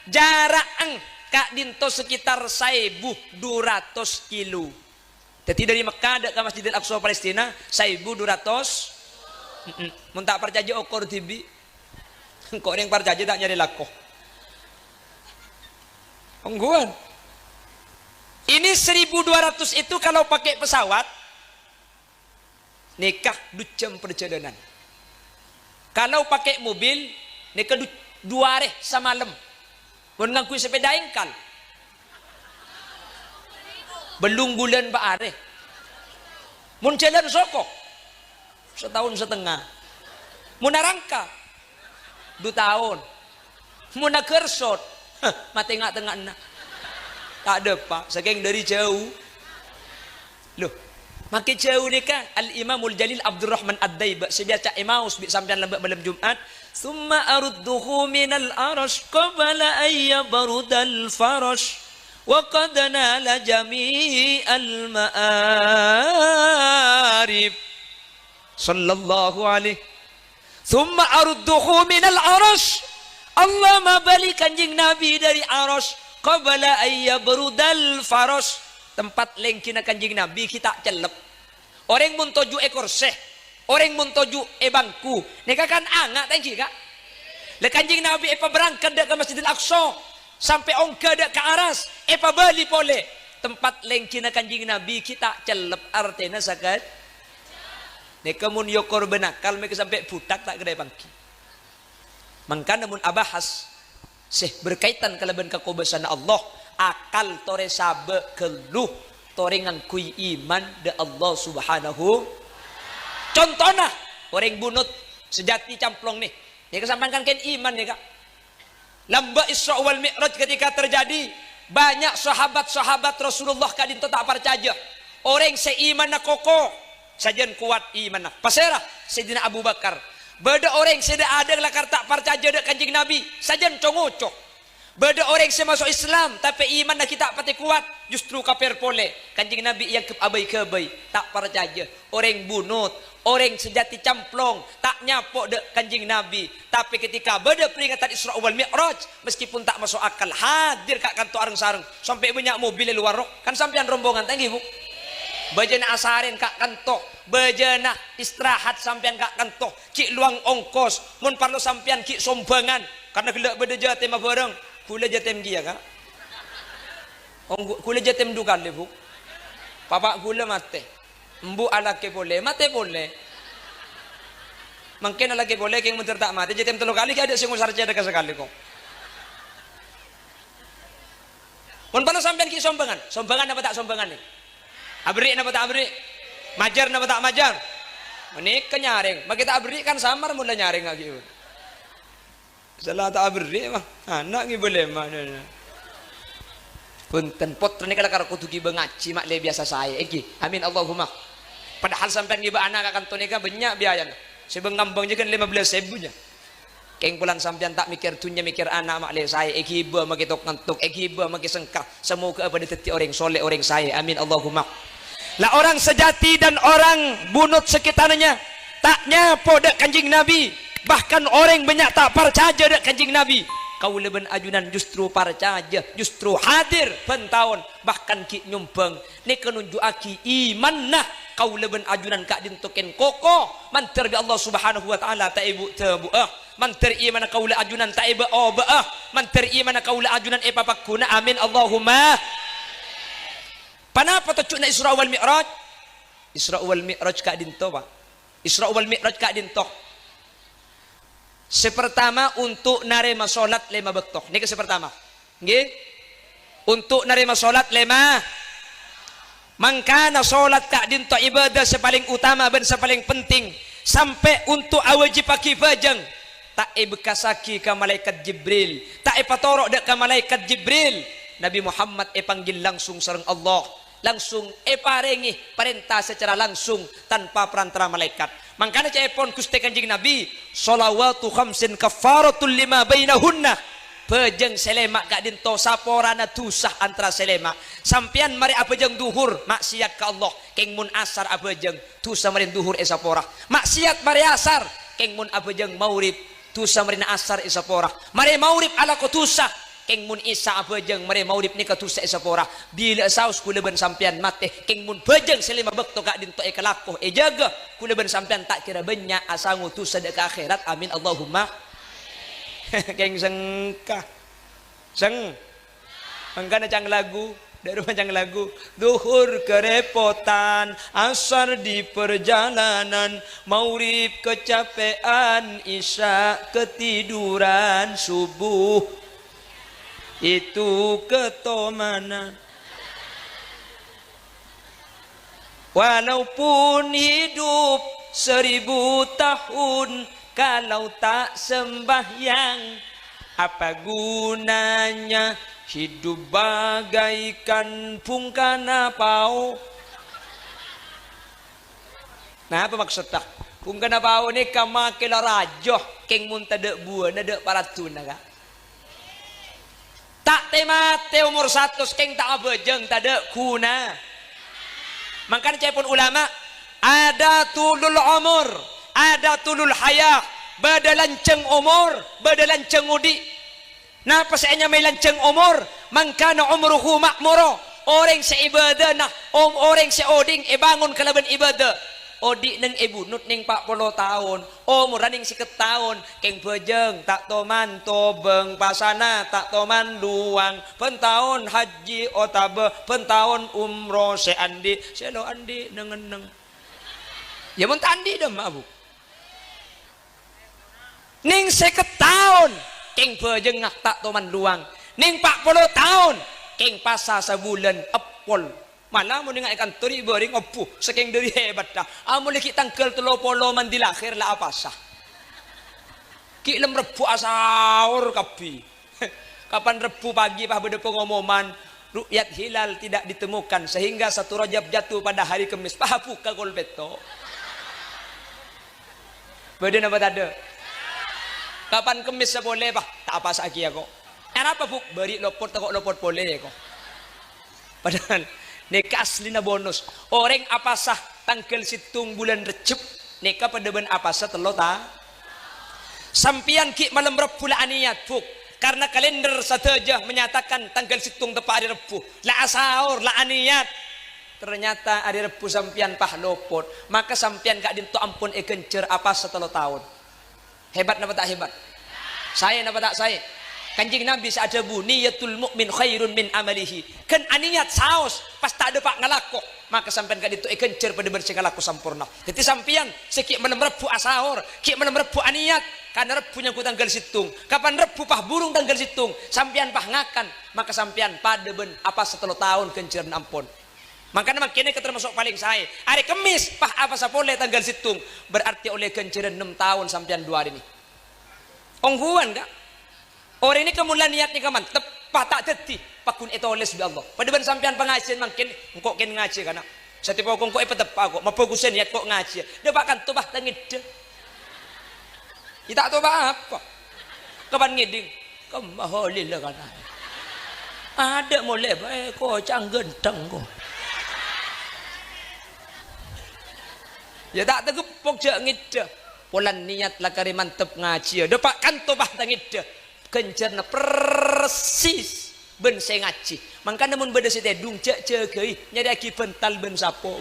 jhârâ'na ka'dinto sekitar saèbu du ratos kilo. Dhâddhi, dhâri Mekkah dâ' ka Masjidil Aqsa Palestina, saèbu du ratos. Mm-mm. Mon ta' parcajâ, okor dhibi'. Engko' orèng parcajâ ta' nyarè lako. Ongghuwân. Ini seribu dua ratus itu kalau pakai pesawat, nèka du jam perjalanan. Kalau pakai mobil, nèka du-, du arè samalem. Mon ngangghuy sepeda engkal, bellung bulân pa' arè. Mon jhâlân soko, sataon satengnga. Mon arangka, du taon. Mon agersot, heh, matè nga'-tengnga'anna. Ta' dâpa', sakèng dhâri jhâu. Loh, makè jhâu nèka Al-Imamul Jalil Abdurrahman Ad-Daib, sè biyasa èmaos bi' sampèyan lambâ' malem Jum'at, "Tsumma arudduhu minal 'arsy qabla an yabrudal farasy, wa qad nala jami'al ma'arif." Sallallahu alaihi. "Tsumma arudduhu minal 'arsy." Allah mabâli Kanjeng Nabi dhâri Arsy, qabla an yabrudal farasy. Tempat lèngghina Kanjeng Nabi ghi' ta' cellep. Orèng mon toju' è korsè, orèng mon toju' è bangku, nèka kan anga' ta' èngghi, Ka'? La Kanjeng Nabi èpaberrangkat dâ' ka Masjidil Aqsa, sampè' ongghâ dâ' ka Arsy, èpabâli polè. Tempat lèngghina Kanjeng Nabi ghi' ta' cellep, artèna sakè-, Nèka mon èokor bân akal, mèkè sampè' buthak ta' kèra èpangghi. Mangkana mon abahas sè berkaitan kalabân kakobâsana Allah, akal torè sabâ' ghâllu, torè ngangghuy iman dâ' Allah Subhanahu. Contona, orèng bunut sajâti camplong nè. Nèka sampèyan kan kèng iman nèka. Lambâ' Isra wal Mi'raj ketika terjadi, banyak sahabat-sahabat Rasulullah ka'dinto ta' parcajâ. Orèng sè imanna koko, sajân kowat imanna. Pasèra? Sayyidina Abu Bakar. Bâdâ orèng sè dâ'-adâ' lakar ta' parcajâ dâ' Kanjeng Nabi, sajân co-ngoco. Bâdâ orèng sè maso' Islam, tapè imanna ghi' ta' patè kowat, justru kapèr polè. Kanjeng Nabi èangghep abâi-ghâbâi, ta' parcajâ. Orèng bunut, orèng sajâti camplong, ta' nyapo' dâ' Kanjeng Nabi. Tapè ketika bâdâ peringatan Isra wal Mi'raj, meskipun ta' maso' akal, hadir ka kanto areng-sareng, sampè' bânnya' mobil è lowar, ro. Kan sampèyan rombongan, ta' èngghi, Bu? Bâjâna asarèn ka kanto, bâjâna istirahat sampèyan ka kanto, ghi' lowang ongkos, mon parlo sampèyan ghi' sombhângan, karna ghellâ' bâdâ jâtèm abhâreng, ghulâ jâtèm kèya, Ka'. Ongghu-, ghulâ jâtèm du kalè, Bu. Bapa' ghulâ matè. Embu' alakè polè, matè polè. Mangkèn alakè polè kèng mandhâr ta' matè, jhâ' tèm tello kalè ghi' adâ' sè ngosar cèthagghâ sakalè, kok. Mon pala sampèyan ghi' sombhângan, sombhângan apa ta' sombhângan, nè? Aberri' napa ta' aberri'? Majâr napa ta' majâr? Nèka nyarèng, makè ta' aberri' kan samar mola nyarèng ghi'. Sala ta' aberri', mah, ana' ngibâ lèma'. Bhunten, pottra nèka lakar kodhu ghibâ ngajhi, ma'lè biyasa saè, èngghi. Amin, Allahumma. Padahal sampèyan ngibâ ana' ka kanto nèka bânnya' biayana. Sè bâng-ngambâng jâgân lèma bellâs èbu jâ. Kèng polana sampèyan ta' mèkkèr dhunnya, mèkkèr ana', ma'lè saè, èghibâ makè tok-ngantok, èghibâ makè sengka. Samoghâ padâ dhâddhi orèng soleh, orèng saè. Amin, Allahumma. La orang sejati dan orang bunut sekitarnya ta' nyapo dâ' Kanjeng Nabi, bahkan orèng bânnya' ta' parcajâ dâ' Kanjeng Nabi. Kaulâ bân ajunan justru parcajâ, justru hadir bân taon, bahkan ghi' nyombhâng. Nèka nunju'aghi imanna kaulâ bân ajunan ka'dinto kèng koko, mandhâr bi' Allah Subhanahu wa Ta'ala ta' èbu-dhâbu'â, mandhâr imanna kaulâ ajunan ta' èbâ-obâ'â, mandhâr imanna kaulâ ajunan èpapaghuna. Amin, Allahumma. Ponapa tojjhuna Isra wal Mi'raj? Isra wal Mi'raj ka'dinto, Pak. Isra wal Mi'raj ka'dinto. Sè partama, untuk narèma solat lèma bâkto. Nèka sè partama. Ngghi? Untuk narèma solat lèma. Mangkana solat ka'dinto ibadah sè palèng utama bân sè palèng penting. Sampè' untuk awâjibbhâghi bhâjâng, ta' èbekkassaghi ka Malaèkat Jibril, ta' èpatoro' dâ' ka Malaèkat Jibril. Nabi Muhammad èpanggil langsung sareng Allah. Langsung èparèngè parènta secara langsung tanpa perantara malaèkat. Mangkana ca'èpon Ghustè Kanjeng Nabi, "Shalawatu khamsin kaffaratul lima bainahunna." Bhâjâng sè lèma' ka'dinto saporana dhusa antara sè lèma'. Sampèyan marè abhâjâng dhuhur, maksiat ka Allah. Kèng mon asar abhâjâng, dhusa marè dhuhur èsapora. Maksiat marè asar, kèng mon abhâjâng maghrib, dhusa marèna asar èsapora. Marè maghrib alako dhusa, kèng mon isya abhâjâng marè maghrib nèka dhusa èsapora. Bilâ saos kaulâ bân sampèyan matè, kèng mon bhâjâng sè lèma bâkto ka'dinto èkalako, èjâgâ, kaulâ bân sampèyan ta' kèra bânnya' asango dhusa dâ' ka akhèrat. Amin, Allahumma. Kèng sengka. Seng. Mangkana cang lagu, dâ' remma cang lagu. Dhuhur kerepotan, asar di perjalanan, maghrib kecapean, isya ketiduran, subuh itu ketomanan. Walaupun hidup seribu tahun, kalau tak sembahyang, apa gunanya hidup bagaikan bungkana pao? Napa maksodda? Bungkana pao nèka makè la rajâ, kèng mon tadâ' buwâna, dâ' paraddhuna, Ka'. Ta' tè-matè omor satos kèng ta' abhâjâng tadâ' ghuna. Mangkana ca'èpon ulama, "Ada tulul omor, ada tulul hayah." Bâdâ lanjhâng omor, bâdâ lanjhâng odi'. Napa sè ènyamaè lanjhâng omor? "Mangkana umruhu ma'muro." Orèng sè ibâdâna, om-, orèng sè odi' èbângon kalabân ibâdâ, odi' nèng èbunut nèng pa' polo taon. Omorra nèng sèket taon, kèng bhâjâng ta' toman tobâng, pasana ta' toman lowang, bân taon hajji otabâ bân taon umroh sè andi', sè lo' andi' neng-enneng. Yâ, mon ta' andi' dâ' emma, Bu. Nèng sèket taon, kèng bhâjângnga ta' toman lowang. Nèng pa' polo taon, kèng pasa sabulân eppol. Mala mon nèng è kantor, bâri' ngobbu, sakèng dâri hebatta. Amolè ghi' tangghâl tello polo mandi lahir la apasa. Ghi' lem Rebbhu asaor kabbhi. Kapan Rebbhu pagi pas bâdâ pengumuman, ru'yat hilal tidak ditemukan, sehingga satu Rajab jatuh pada hari Kemis. Pas abukka kol pètto'. Bâdâ napa tadâ'? Kapan Kemis sapolè, pas ta' apasa'aghi, yâ, kok. Arapa, Bu'? Bâri' lopot, tako' lopot polè, yâ, kok. Padahal nèka asllina bonus. Orèng apasa tangghâl sèttong bulân Rejjeb, nèka padâ bân apasa tello ta-, Sampèyan ghi' malem Rebbhu la anèyat, Bu', karna kalèndher sadhâjâ menyatakan tangghâl sèttong teppa' arè Rebbhu. La asaor, la anèyat. Ternyata arè Rebbhu sampèyan pas lopot, maka sampèyan ka'dinto ampon èghânjhâr apasa tello taon. Hebat napa ta' hebat? Saè napa ta' saè? Kanjeng Nabi sè adhâbu, "Niyatul mu'min khairun min amalihi." Ghân anèyat saos, pas ta' dâpa' ngalako, maka sampèyan ka'dinto èghânjhâr padâ bân sè ngalako samporna. Dhâddhi sampèyan sè ghi' malem Rebbhu asaor, ghi' malem Rebbhu anèyat, karana Rebbhu nyangghu tangghâl sèttong. Kapan Rebbhu pas burung tangghâl sèttong, sampèyan pas ngakan, maka sampèyan padâ bân apasa tello taon ghânjhârânna ampon. Mangkana mangkèn nèka termasok palèng saè. Arè Kemmès pas apasa polè tangghâl sèttong, berarti ollè ghânjhârân nem taon sampèyan du arè nè. Ongghuwân, Ka'. Orèng nèka mon la niyat nèka mantep, pas ta' dhâddhi, pagghun ètolès bi' Allah. Padâ bân sampèyan pangajiân mangkèn, engko' kèng ngajhi, kana'. Satèya pokok engko' èpateppa' ko', mabhâghusân niyat ko' ngajhi. Dâpa' kanto, pas ta' ngèddhâ. Iyâ ta' tao pa-apa. Kapan ngèdhing? Kemma holil la kana'. Adâ' molè bhâi ko' ca'na ghântheng ko'. Iyâ ta' tageppok jhâ' ngèddhâ. Polana niyat la karè mantep ngajhiyâ. Dâpa' kanto pas ta' ngèddhâ. Ghânjhârânna persis bân sè ngajhi. Mangkana mon bâdâ sè tèdung, jhâ' jâgâi, nyarèyaghi bhântal bân sapo.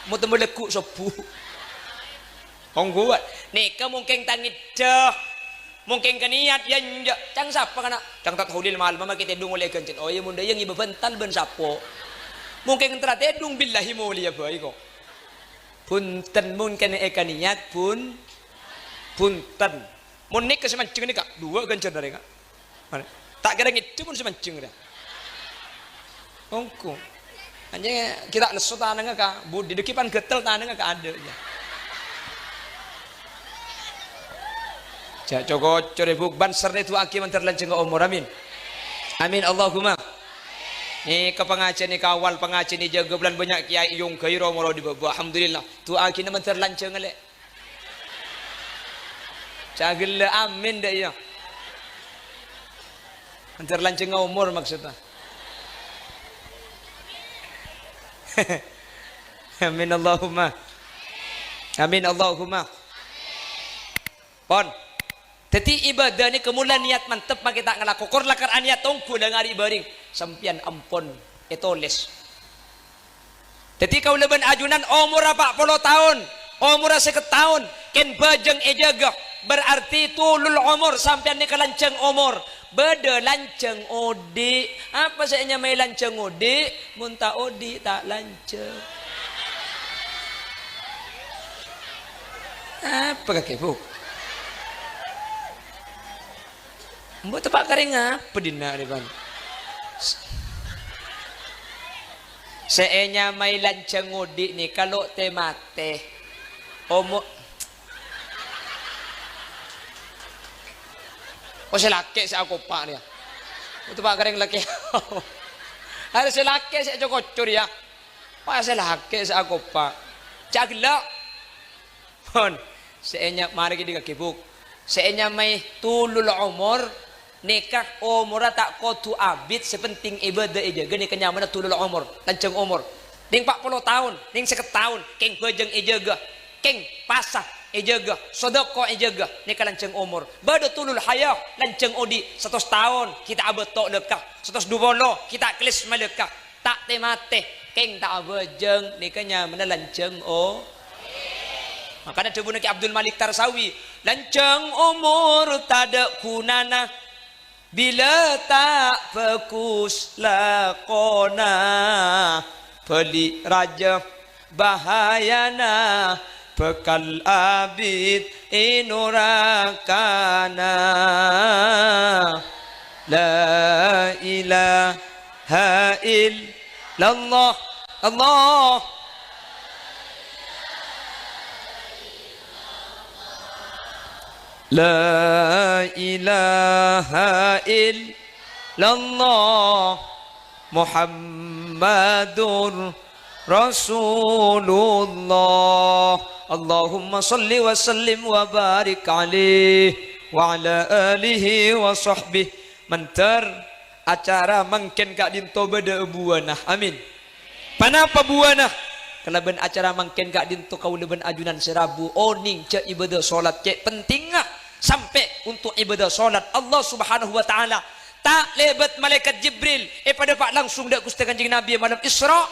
Mo temmo lagghu' sobbhu. Ongghuwân. Nèka mongkèng ta' ngèddhâ. Mongkèng kaniyat, yâ enjâ'. Ca'na sapa, kana'? Ca'na Tat Holil malem makè tèdung ollè ghânjhârân. Oh, iyâ, mon dâ' iyâ ngibâ bhântal bân sapo. Mongkèng èntara tèdung, billahi molèya bhâi ko'. Bhunten, mon kènè' èkaniyat, bhun-, bhunten. Mon nèka sè manjheng nèka, duwâ' ghânjhârânna rèya. Mara. Ta' kèra ngèddhâ mon sè manjheng rèya. Ongghu. Anjing, ghi' ta' lesso tanangnga ka budi, dâgghi' pan ghâttel tanangnga ka adâ', yâ. Jhâ' co-koco rè, Bu', bân sèrna èdu'aaghi mandhâr lanjhângnga omor. Amin. Amin, Allahumma. Nèka pangajiân nèka awal, pangajiân èjâgâ bulân bânnya' kèyaè èyongghâi ro-moro è bâbâ. Alhamdulillah. Du'aaghina mandhâr lanjhângnga, Lè'. Jhâ' ghellâ' amin, dâ' iyâ. Mandhâr lanjhângnga omor maksudnya. Amin Allahumma. Amin Allahumma. Pon. Dhâddhi, ibâdâ nèka mon la niyat mantep makè ta' ngalako, kor lakar aniyat ongghu la ngarè' bâring. Sampèyan ampon ètolès. Dhâddhi, kaulâ bân ajunan omorra pa' polo taon, omorra sèket taon, kèng bhâjâng èjâgâ, berarti tulul omor, sampèyan nèka lanjhâng omor. Bâdâ lanjhâng odi'. Apa sè ènyamaè lanjhâng odi'? Mon ta' odi', ta' lanjhâng. Apa kakè, Bu'? Embu' teppa' karè ngapa dinna' rè, Pan? Sè ènyamaè lanjhâng odi' nèka lo' tè-matè. Omo-, oh, sè lakè' sè akopa' rèya. Embu' teppa' karè lakè'. Arè sè lakè' sè co-koco rèya. Pas sè lakè' sè akopa'. Jhâ' ghellâ'. Pon, sè ènya-, marè kèdhingngaghi, Bu'. Sè ènyamaè tulul omor, nèka omorra ta' kodhu abit, sè penting ibâdâ èjâgâ, nèka nyamana tulul omor, lanjhâng omor. Nèng pa' polo taon, nèng sèket taon, kèng bhâjâng èjâgâ, kèng pasa èjâgâ, sodâko èjâgâ, nèka lanjhâng omor. Bâdâ tulul hayah, lanjhâng odi', satos taon, ghi' ta' abâto' lèkka, satos du polo, ghi' ta' kèlès malèkka. Ta' tè-matè, kèng ta' abhâjâng, nèka nyamana lanjhâng o-, Makana dhâbuna Kè Abdul Malik Tarsawi, "Lanjhâng omor tadâ' ghunana, bilâ ta' bhâghus lakona. Bâli' rajâ bahayana, bhâkal abit è norakana." La ilaha illallah. Allah. La ilaha illallah. Muhammadur Rasulullah. Allahumma shalli wa sallim wa barik alaihi wa ala alihi wa sahbihi. Mandhâr acara mangkèn ka'dinto bâdâ buwâna. Amin. Ponapa buwâna? Kalabân acara mangkèn ka'dinto kaulâ bân ajunan sè rabu onèng jhâ' ibâdâ solat cè' pentingnga sampè' onto' ibâdâ solat Allah Subhanahu wa Ta'ala. Ta' lèbât Malaèkat Jibril èpadâpa' langsung dâ' Ghustè Kanjeng Nabi è malem Isra'.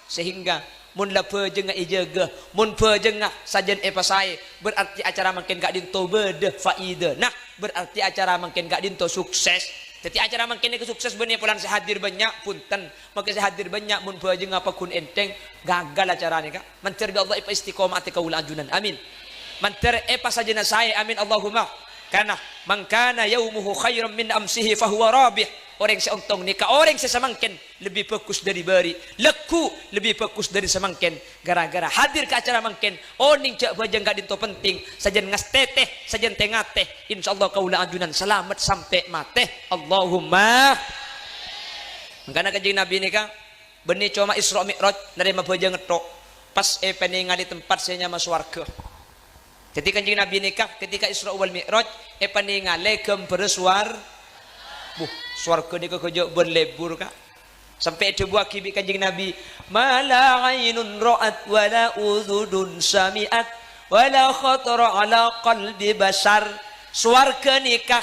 Sehingga mon la bhâjângnga èjâgâ, mon bhâjângnga sajân èpasaè, berarti acara mangkèn ka'dinto bâdâ faidana. Berarti acara mangkèn ka'dinto sukses. Dhâddhi acara mangkèn nèka sukses bânnè polana sè hadir bânnya', bhunten. Mangkèn sè hadir bânnya', mon bhâjângnga paggun ènthèng, gagal acara nèka. Mandhâr bi' Allah èpaistiqomah atè kaulâ ajunan. Amin. Mandhâr èpasajâna saè. Amin. Allahumma. Karana, "Man kana yaumuhu khairan min amsihi fahuwa rabih." Orèng sè ontong nèka orèng sè samangkèn lebbi bhâghus dhâri bâri', lagghu' lebbi bhâghus dhâri samangkèn. Gara-gara hadir ka acara mangkèn, onèng jhâ' bhâjâng ka'dinto penting, sajân ngastètè, sajân tè-ngatè. Insyaallah kaulâ ajunan salamet sampè' matè. Allahumma. Mangkana Kanjeng Nabi nèka bânnè coma Isra Mi'raj, narèma bhâjâng ngetthok, pas èpanèngalè tempat sè nyama sowarghâ. Dhâddhi Kanjeng Nabi nèka ketika Isra wal Mi'raj èpanèngalè ghâmbhârrâ sowar-, buh, sowarghâ nèka ghâjâ' bân lebur, Ka'. Sampè' èdhâbuwâghi bi' Kanjeng Nabi, "Ma la ainun ra'at, wa la udhunun sami'at, wa la khatara ala qalbi bashar." Sowarghâ nèka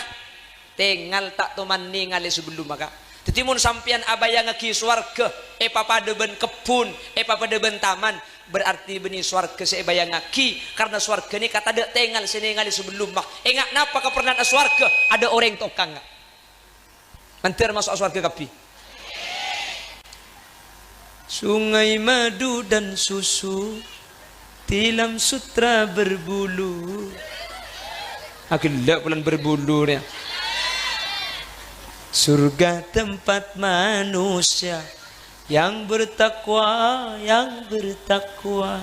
tèngal ta' toman nèngalè sabellumma, Ka'. Dhâddhi, mon sampèyan abâjângaghi sowarghâ èpapadâ bân kebbhun, èpapadâ bân taman, berarti bânnè sowarghâ sè èbâjângaghi, karna sowarghâ nèka tadâ' tèngal sè nèngalè sabellumma. Enga' napa kapernaanna sowarghâ? Adâ' orèng tokang, Ka'. Mandhâr maso' sowarghâ kabbhi. Sungai madu dan susu, tilam sutra berbulu. Aghellâ' polana berbulu rèya. Surga tempat manusia yang bertakwa, yang bertakwa.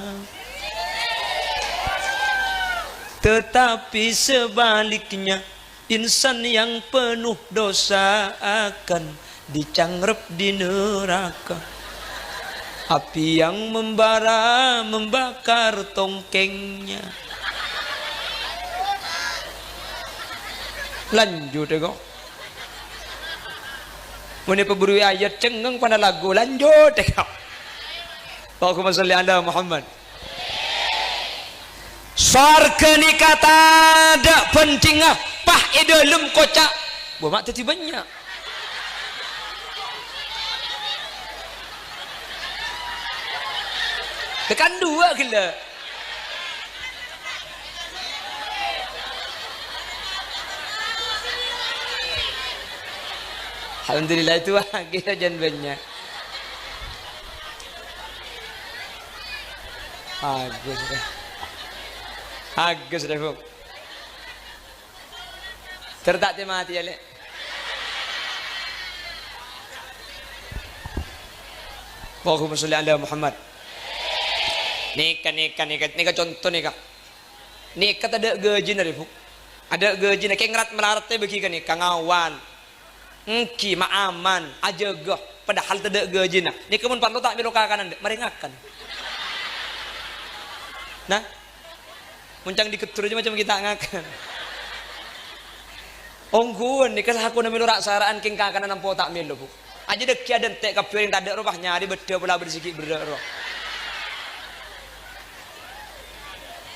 Tetapi sebaliknya, insan yang penuh dosa akan dicangrep di neraka. Api yang membara membakar tongkengnya. Lanjut, ya, kok. Mon èpabhuruwi ayat, cengngeng pana lagu, lanjut, ya, kok. Allahumma sholli ala Muhammad. Sowarghâ nèka tadâ' bhândhingnga, pas è dâlem koca'. Bâ ma' dhâddhi bânnya'. Tekan dua ghellâ'. Alhamdulillah, itu lagi sajân bânnya'. Bagus, deh. Bagus, deh, Bu. Ter ta' tè-matè, ya, Lè'. Allahumma sholli ala Muhammad. Nèka, nèka, nèka, nèka conto nèka. Nèka tadâ' ghâjina, rè, Bu. Adâ' ghâjina, kèng rat-malarat bâgi ka nèka, ngawan. Èngghi, ma-, aman, ajâgâ, padahal tadâ' ghâjina. Nèka mon parlo ta' mèlo kakanan, dâ', marè ngakan. Nah, mon cang dikedur aja macam kita ngakan. Ongghuwân nèka lakona mèlo ra'-sara'an kèng kakanan ampo ta' mèlo, Bu. Aja dâggi' adântè' kabbhi orèng tadâ' rowa nyarè bâddhâ pola bâdâ sè ghi' berrâ' rowa.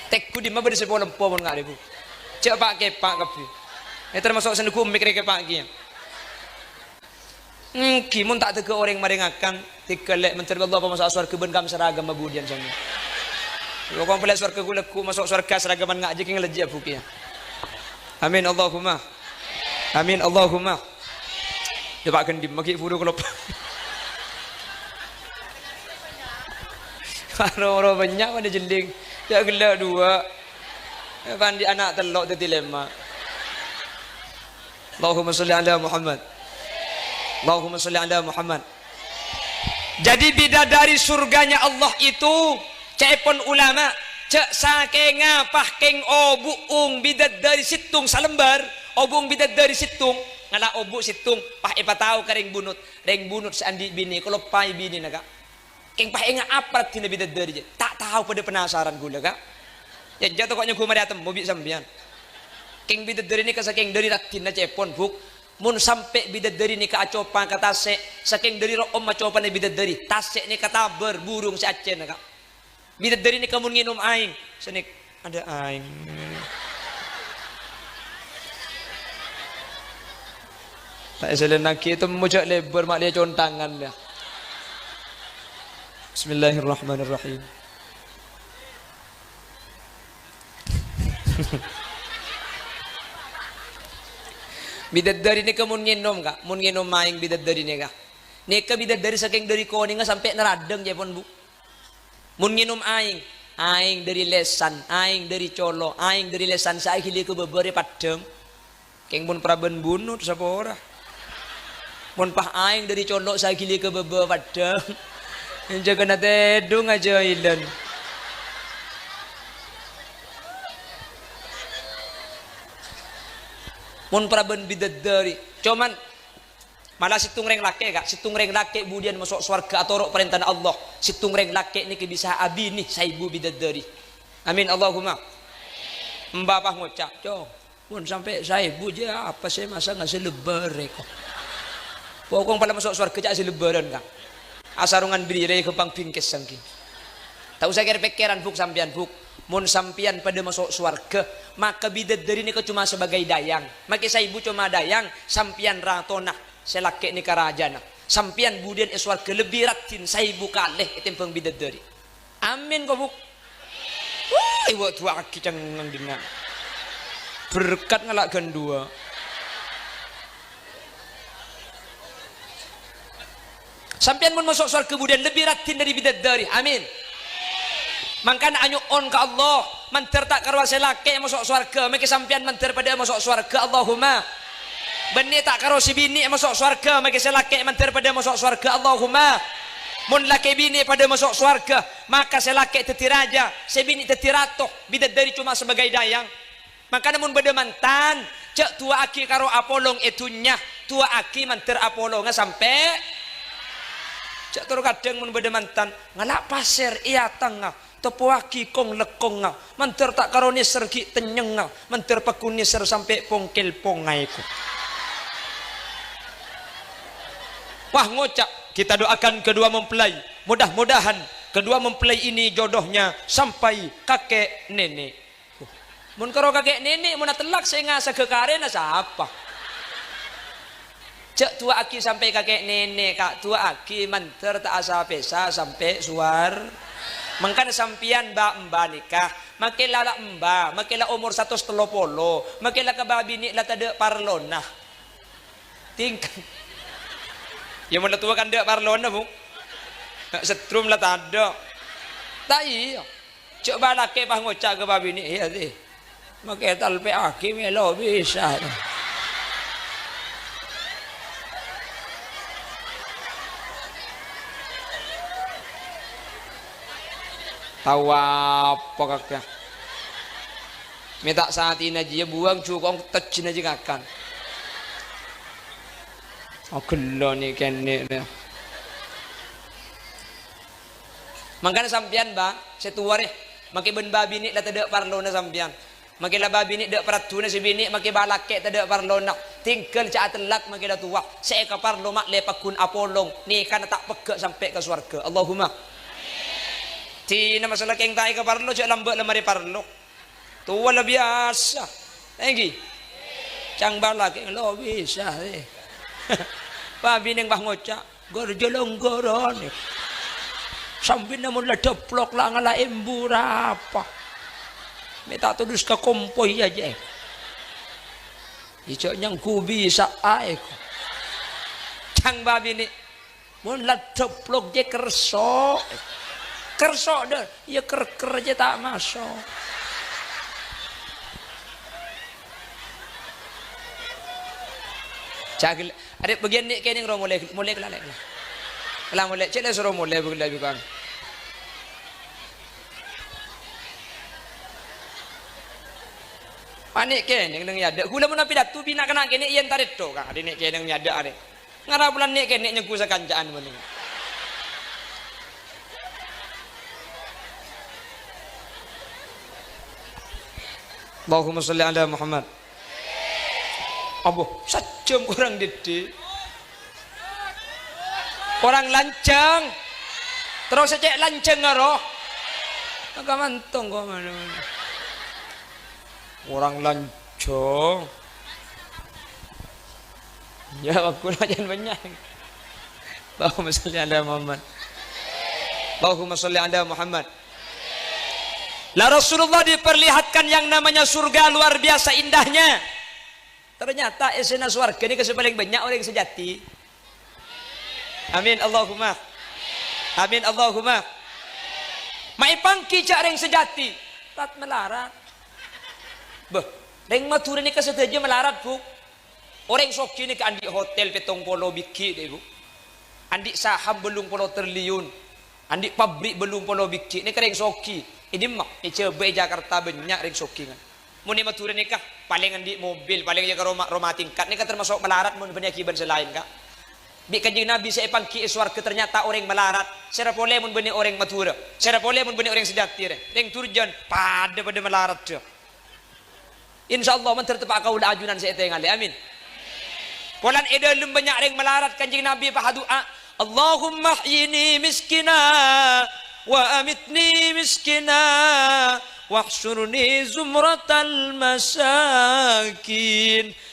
Tèngghu dimma bâdâ sè polempo mon ngarè, Bu. Jhâ' pa'-kèpa' kabbhi. È, tamaso' sè neggu' mik rè kèpa' kèya. Èngghi, mon ta' tèghâ orèng marè ngakan, tèghâ lè' mandhâr Allah pamaso' sowarghâ bân kam saragamma budiyân sampèyan. Lo' komplit sowarghâ ghu-, lagghu' maso' sowarghâ saragaman ngajhi kèng lejjhi' abu kèya. Amin, Allahumma. Amin, Allahumma. Yâ, Pa' Gandhi, maghi' buru kelop. Ro-ro bânnya' pada jelling. Yâ, ghellâ' dua. Yâ, pandi ana' tello' dhâddhi lèma'. Allahumma sholli ala Muhammad. Allahumma sholli ala Muhammad. Jadi, bidadari surganya Allah itu, ca'èpon ulama, jhâ' sakènga pas kèng obu' ong bidadari sèttong salembar, obu' ong bidadari sèttong, ngala' obu' sèttong, pas èpatao ka rèng bunut, rèng bunut sè andi' binè, kaloppaè binèna, Ka'. Kèng pas ènga' apa raddhinna bidadari, jhâ'? Ta' tao padâ penasaran ghulâ, Ka'. Yâ, jhâ' toko' nyoghâ marè atemmo bi' sampèyan. Kèng bidadari nèka sakèng dhâri raddhinna ca'èpon, Bu'. Mon sampè' bidadari nèka acopa ka tasè', sakèng dhâri ro'om acopana bidadari, tasè' nèka tabâr burung sè accèna, Ka'. Bidadari nèka mon ngènom aèng, sanèk, "Ada aèng." Ta' èsellennaghi, temmo jhâ' lèbâr, ma' lè contangan, yâ. Bismillahirrahmanirrahim. Bidadari nèka mon ngènom, Ka', mon ngènom aèng bidadari nèka. Nèka bidadari sakèng dhâri konèngnga sampè' naraddhâng, ca'èpon, Bu. Mon ngènom aèng, aèng dhâri lèsan, aèng dhâri colo', aèng dhâri lèsan sè aghili ka bâbâ rè paddhâng. Kèng mon parabân bunut, sapa ora? Mon pas aèng dhâri colo' sè aghili ka bâbâ paddhâng. Jâgâna tèdung ajâ ilân. Mon parabân bidadari, coma mala sèttong rèng lakè', Ka', sèttong rèng lakè' budiyân maso' sowarghâ atoro' parèntana Allah. Sèttong rèng lakè' nèka bisa abinè saèbu bidadari. Amin, Allahumma. Emba pas ngoca', "Cong, mon sampè' saèbu jâ apa sè masa ngasè lebbâr rèko?" Pokok pala maso' sowarghâ ca' sè lebbârân, Ka'. Asarongan bâriyâ rè ghâmpang bingkes sangghi. Ta' osa kèr-pèkkèran, Bu', sampèyan, Bu'. Mon sampèyan padâ maso' sowarghâ, maka bidadari nèka coma sebagai dayang. Makè saèbu coma dayang, sampèyan ratona, sè lakè' nèka rajâna. Sampèyan budiyân è sowarghâ lebbi raddhin saèbu kalè ètèmbhâng bidadari. Amin, ko, Bu'. Wah, èwa' duwâ'aghi cengngeng dinna'. Berkat ngala' ghân duwâ'. Sampèyan mon maso' sowarghâ budiyân lebbi raddhin dhâri bidadari. Amin. Mangkana anyo'on ka Allah, mandhâr ta' karowa sè lakè' maso' sowarghâ, makè sampèyan mandhâr padâ maso' sowarghâ. Allahumma. Bânnè ta' karo sè binè' maso' sowarghâ, makè sè lakè' mandhâr padâ maso' sowarghâ. Allahumma. Mon lakè binè' padâ maso' sowarghâ, maka sè lakè' dhâddhi rajâ, sè binè' dhâddhi rato, bidadari coma sebagai dayang. Mangkana mon bâdâ mantan, jhâ' duwâ'aghi karo apolong è dhunnya, duwâ'aghi mandhâr apolongnga sampè'. Jhâ' terro kadhâng mon bâdâ mantan, ngala' pasèr è atangnga, toppowaghi kong-lekkongnga, mandhâr ta' karo nèser ghi' tennyengnga, mandhâr pagghun nèser sampè' pongkèl pongnga èko. Wah, ngoca', kita doakan kedua mempelai, mudah-mudahan kedua mempelai ini jodohnya sampai kakek nenek. Mon karo kakè' nènè', mon atellak sè ngasaghâ karèna sapa? Jhâ' duwâ'aghi sampè' kakè' nènè', Ka', duwâ'aghi mandhâr ta' asa-pèsa sampè' sowar. Mangkana sampèyan, Mbah, Mbah nèka, makè la, la emba, makè la omor satos tello polo, makè la ka bâbinè' la tadâ' parlona. Tingka-, ya, mon la towa kan tadâ' parlona, Bu'. Setrum la tadâ'. Ta' iyâ. Jhâ' bâlâkè pas ngoca' ka bâbinè', "Iyâ, tè. Makè talpè'aghi mèlo bisa." Tao apa kakè? Mè' ta' satèna jiyâ buwâng jukong tejjhina jiyâ ngakan. Oh, ghellu nè' kènè' nè'. Mangkana sampèyan, Bâ, sè towa rè, makè bân bâbinè' la tadâ' parlona sampèyan. Makè la bâbinè' dâ' paraddhuna sè binè', makè bâlâkè' tadâ' parlona. Tinggal jhâ' atellak makè la towa. Sè èkaparlo ma'lè pagghun apolong, nèkana ta' pegghâ' sampè' ka sowarghâ. Allahumma. Dina masalah kèng ta' èkaparlo, jhâ' lambâ' la marè parlo. Towa la biyasa. Èngghi. Cang bâlâkè' lo bisa, eh. Bâbinè' pas ngoca', "Ghâr jhâlângghârân." Sambina mon la dâplok la ngala' embu rapa. Mè' ta' todus ka kompoy ajâ. Ijâ nyanggu bisa aè. Cang bâbinè'. Mon la dâplok jhâ' kerso'. Kerso' dâ, iyâ ker-ker jhâ' ta' maso'. Jhâ' ghellâ'. Arè' bâgiyân nè' kènèng ro molè, molè kala lè'. Kala molè, cè' lè soro molè bâgiyân lè' bâgiyân. Panè' kènèng neng è adâ'. Ghulâ mon apidato bina kana' kènè' iyâ entar ètto, Kang. Arè' nè' kènèng è adâ' arè'. Ngara polana nè' kènè' nyenggu sakanca'an mending. Allahumma sholli ala Muhammad. Abbhu, sajjhâm korang dhiddhi'. Korang lanjhâng. Terros cè' lanjhâng aro. Maka mantong kok mana-mana. Orang lanjhâng. Ya, aku layan banyak. Allahumma sholli ala Muhammad. Allahumma sholli ala Muhammad. Lah, Rasulullah diperlihatkan yang namanya surga luar biasa indahnya. Ternyata essèna sowarghâ nèka sè palèng bânnya' orèng sajhâti. Amin, Allahumma. Amin, Allahumma. Ma' èpangghi jhâ' rèng sajhâti, rat-malarat. Bâh, rèng Madhurâ nèka sadhâjâ malarat, Bu. Orèng soghi nèka andi' hotel pèttong polo bighi', dâ, Bu. Andi' saham bâllung polo triliun. Andi' pabrik bâllung polo bighi', nèka rèng soghi. È dimma? È Jhâbâ, è Jakarta bânnya' rèng soghi, kan. Mon è Madhurâ nèka, palèng andi' mobil, palèng yâ ka roma, roma tingkat, nèka tamaso' malarat mon bânnè aghibân sè laèn, Ka'. Bi' Kanjeng Nabi sè èpangghi è sowarghâ ternyata orèng malarat. Sèra polè mon bânnè orèng Madhurâ. Sèra polè mon bânnè orèng sajhâti, rè. Rèng Durjan, padâ-padâ malarat, dâ. Insyaallah, mandhâr teppa' kaulâ ajunan sè ètengalè. Amin. Polana è dâlem bânnya' rèng malarat, Kanjeng Nabi pas adu'a, "Allahumma ahyini miskina, wa amitni miskina, wahsyurni zumratal masakin."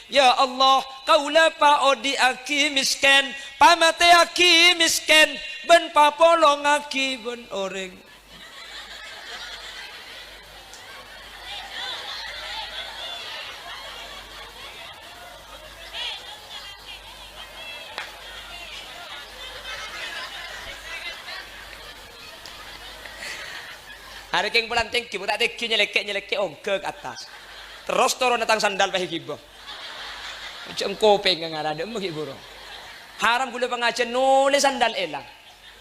Ya Allah, kaulâ paodi'aghi mèskèn, pamatèyaghi mèskèn, bân papolongaghi bân orèng Arè kèng polana tèngghi, mon ta' tèngghi nyèlèkkè'-nyèlèkkè' ongghâ ka attas. Terros toronna tang sandal pèghibâ. Jhâ' engko' pèngnga ngarana, emma ghi' buru. Haram ghulâ pangajhiyân nolè sandal èlang.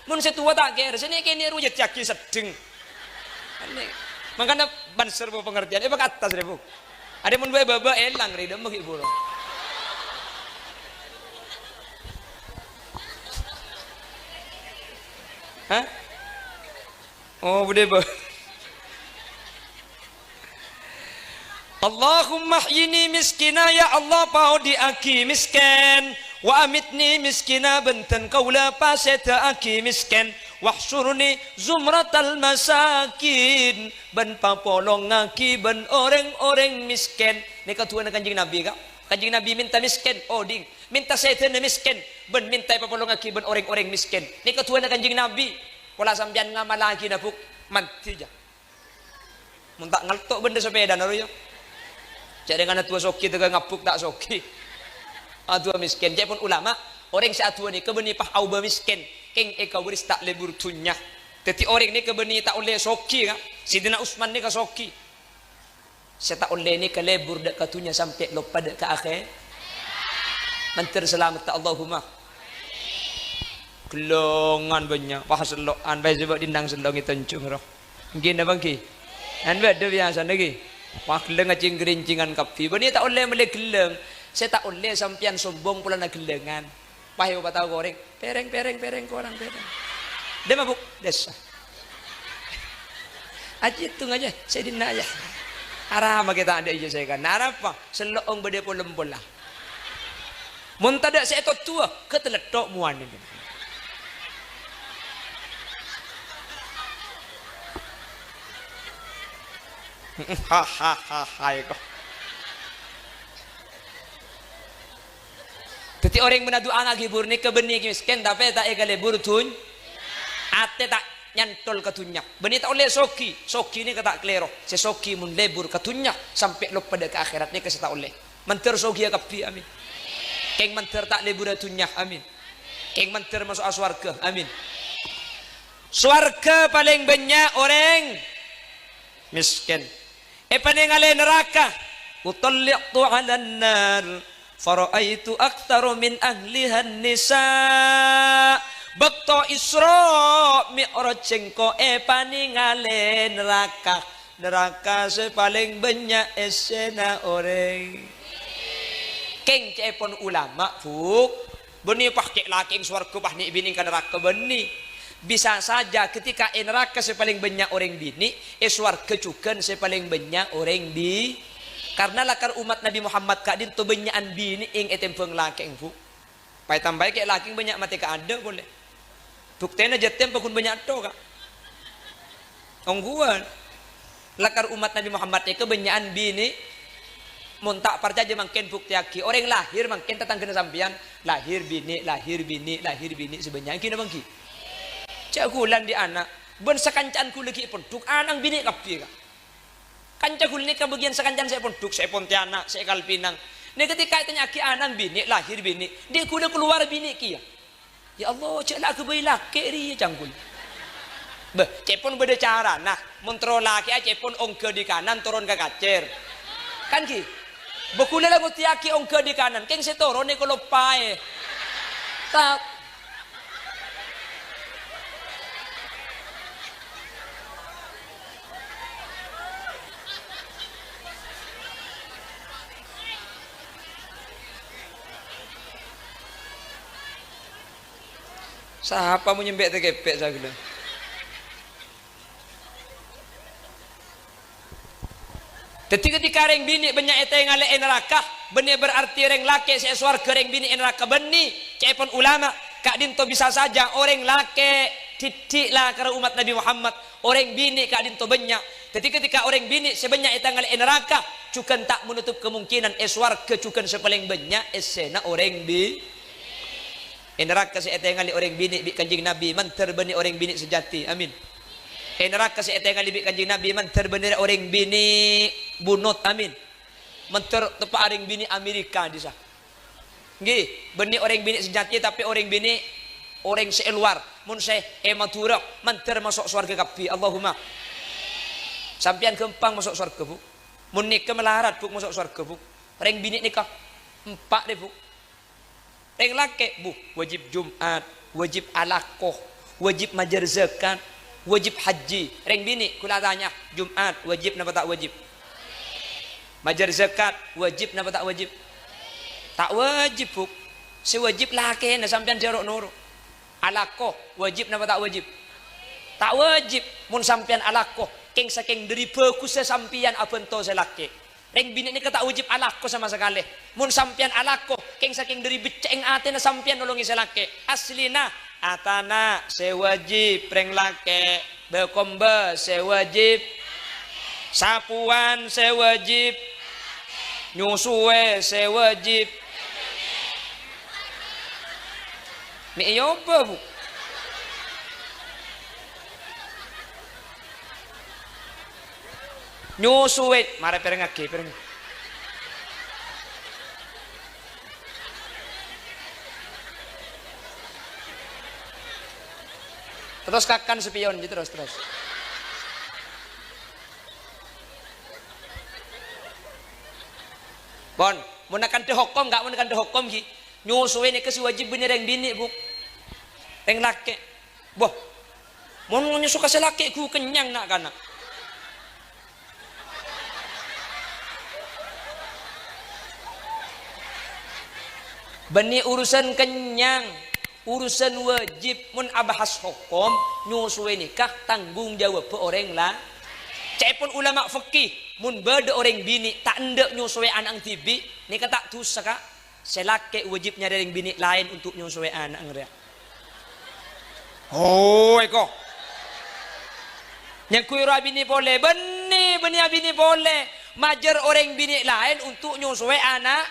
Mon sè towa ta' kèra, sè nè'-kènè' rowa èyadhiyâghi seddheng. Anè. Mangkana banser bu pangartèyan, èpakattas rè, Bu. Arè mon bâ-, bâbâ èlang rè, dâ' emma ghi' buru. Hah? Oh, budhe, Bu. Allahumma ahyini miskina, ya Allah, paodi'aghi mèskèn. Wa amitni miskina, bân dân kaulâ pasèdhâ'aghi mèskèn. Wahsyurni zumratal masakin, bân papolongaghi bân orèng-orèng mèskèn. Nèka du'âna Kanjeng Nabi, Ka'. Kanjeng Nabi mènta mèskèn, oding. Mènta sèdhâna mèskèn, bân mènta èpapolongaghi bân orèng-orèng mèskèn. Nèka du'âna Kanjeng Nabi. Pola sampèyan ngamallaghi, Bu', mandhi, jâ. Mon ta' ngalto' bhendher sapèdana rowa, jâ. Jhâ' rèng ana du'â soghi tèghâ ngabbhuk ta' soghi. Adu'â mèskèn. Ca'èpon ulama, orèng sè adu'â nèka bânnè pas aobâ mèskèn. Kèng èkabaris ta' lebur dhunnya. Dhâddhi orèng nèka bânnè ta' ollè soghi, Ka'. Sayyidina Utsman nèka soghi. Sè ta' ollè nèka lebur dâ' ka dhunnya sampè' loppa dâ' ka akhè-, Mandhâr salametta, Allahumma. Ghellângan bânnya', pas sello'an, pas coba dinang sello' è Tanjung rowa. Èngghi napa èngghi? Kan bâdâ biyasana èngghi. Wah, ghellâng acèng-grincingan kabbhi. Bânnè ta' ollè mellè ghellâng. Sè ta' ollè sampèyan sombong polana ghellângan. Wah, èopatao korèng. Pèrèng, pèrèng, pèrèng, korang pèrèng. Dâ' mabuk, dessa. Ajitung aja, sè dinna' ya. Arapa kita ada iya saya kan. Arapa? Sello'ong bâdâ polem pola. Mon tadâ' sè ètodduwâ, ghâ' taletto' mowana. Hahaha, eko. Dhâddhi orèng mon adu'â ngaghibur nèka bânnè mèskèn, tapè ta' èkalebur dhun-, atè ta' nyantol ka dhunnya. Bânnè ta' ollè soghi, soghi nèka ta' kalèro. Sè soghi mon lebur ka dhunnya, sampè' loppa dâ' ka akhèrat nèka sè ta' ollè. Mandhâr soghiyâ kabbhi, amin. Kèng mandhâr ta' lebbhurâ dhunnya, amin. Kèng mandhâr maso'a sowarghâ, amin. Sowarghâ palèng bânnya' orèng mèskèn. Èpanèngalè naraka. Utalli'tu 'alan nar, fara'aitu aktsara min ahlihan nisa. Bâkto Isra Mi'raj sèngko' èpanèngalè naraka. Naraka sè palèng bânnya' essèna orèng. Kèng ca'èpon ulama, Bu'. Bânnè pas kè' lakèng sowarghâ, pas nè' binè' ka naraka bânnè. Bisa saja ketika è naraka sè palèng bânnya' orèng binè', è sowarghâ jhughân sè palèng bânnya' orèng bi-, karna lakar ommat Nabbhi Muhammad ka'dinto bânnya'an binè' èng ètèmbhâng lakèng, Bu'. Pas ètambâi kè' lakèng bânnya' matè kaaḍâ' polè. Buktèna jhâtèm paggun bânnya' tho, Ka'. Ongghuwân. Lakar ommat Nabbhi Muhammad nèka bânnya'an binè'. Mon ta' parcajâ mangkèn buktèyaghi. Orèng lahir mangkèn tatangghâna sampèyan. Lahir binè', lahir binè', lahir binè' sè bânnya'. Èngghi napa èngghi? Jhâ' ghulâ anḍi' ana'. Bân sakanca'an ghulâ ghi' è pondhuk, ana' binè' kabbhi, Ka'. Kanca ghulâ nèka bâgiyân sakanca'an sè è pondhuk, sè è Pontianak, sè è Kalpinang. Nè, ketika ètanya'aghi anan binè', lahir binè', dhi' ghulâ kalowar binè' kèya. Ya Allah, jhâ' la aghâbây lakè' rèya, cangkul. Bâh, ca'èpon bâdâ carana. Mon terro lakè'â ca'èpon ongghâ dhi' kanan, toron ka kacèr. Kan ghi? Bâh, ghulâ la ngoddhiyâghi ongghâ dhi' kanan, kèng sè toron èkaloppaè. Ta-, Sapa mon nyembè' tè kèpè' saghellâ? Dhâddhi, ketika rèng binè' bânnya' ètèngalè è naraka, bânnè berarti rèng lakè' sè è sowarghâ rèng binè' è naraka bânnè, ca'èpon ulama, ka'dinto bisa saja orèng lakè' dhiddhi' la karè ommat Nabbhi Muhammad, orèng binè' ka'dinto bânnya'. Dhâddhi, ketika orèng binè' sè bânnya' ètèngalè è naraka, jhughân ta' menutup kemungkinan è sowarghâ jhughân sè palèng bânnya' èssèna orèng bi-, è naraka sè ètèngalè orèng binè' bi' Kanjeng Nabbhi mandhâr bânnè orèng binè' sejati. Amin. È naraka sè ètèngalè bi' Kanjeng Nabbhi mandhâr bânnè orèng binè' bunut. Amin. Mandhâr teppa' orèng binè' Amerika dissa. Ngghi, bânnè orèng binè' sejati, tapè orèng binè', orèng sè è lowar. Mon sè è Madhurâ, mandhâr maso' sowarghâ kabbhi. Allahumma. Sampèyan ghâmpang maso' sowarghâ, Bu'. Mon nèka malarat, Bu', maso' sowarghâ, Bu'. Rèng binè' nèka empa' rè, Bu'. Rèng lakè', Bu', wajib Jum'at, wajib alako, wajib majâr zakat, wajib hajji. Rèng binè', ghulâ tanya, Jum'at wajib napa ta' wajib? Majâr zakat wajib napa ta' wajib? Ta' wajib, Bu'. Sè wajib lakèna sampèyan sè ro'-noro'. Alako wajib napa ta' wajib? Ta' wajib. Mon sampèyan alako, kèng-sakèng dhâri bhâghussâ sampèyan abhânto sè lakè'. Rèng binè' nèka ta' wajib alako sama sakalè. Mon sampèyan alako, kèng-sakèng dhâri beccè'èng atèna sampèyan nolongè sè lakè'. Aslina, atana' sè wajib rèng lakè', bâkombâ sè wajib, sapowan sè wajib, nyosoè sè wajib. Mè' èobâ, Bu'. Nyosoè, marè pèrèngngaghi, pèrèng. Terros kakan sampèyan, terros, terros. Pon, mon akanta' hokom, enggak mon akanta' hokom, ghi. Nyosoè nèka sè wajib bânnè rèng binè', Bu'. Rèng lakè'. Boh. Mon nyoso ka sè lakè' ghu kennyang na'-kana'. Bânnè urusan kennyang, urusan wajib, mon abahas hokom, nyosoè nèka tanggung jawabbhâ orèng la-, ca'èpon ulama fikih, mon bâdâ orèng binè' ta' endâ' nyosoè ana'na dhibi', nèka ta' dhusa, Ka'. Sè lakè' wajib nyarè rèng binè' laèn untuk nyosoè ana'na rèya. Oh, èko. Nyangghuy ro abinè polè, bânnè, bânnè abinè polè. Majâr orèng binè' laèn untuk nyosoè ana'.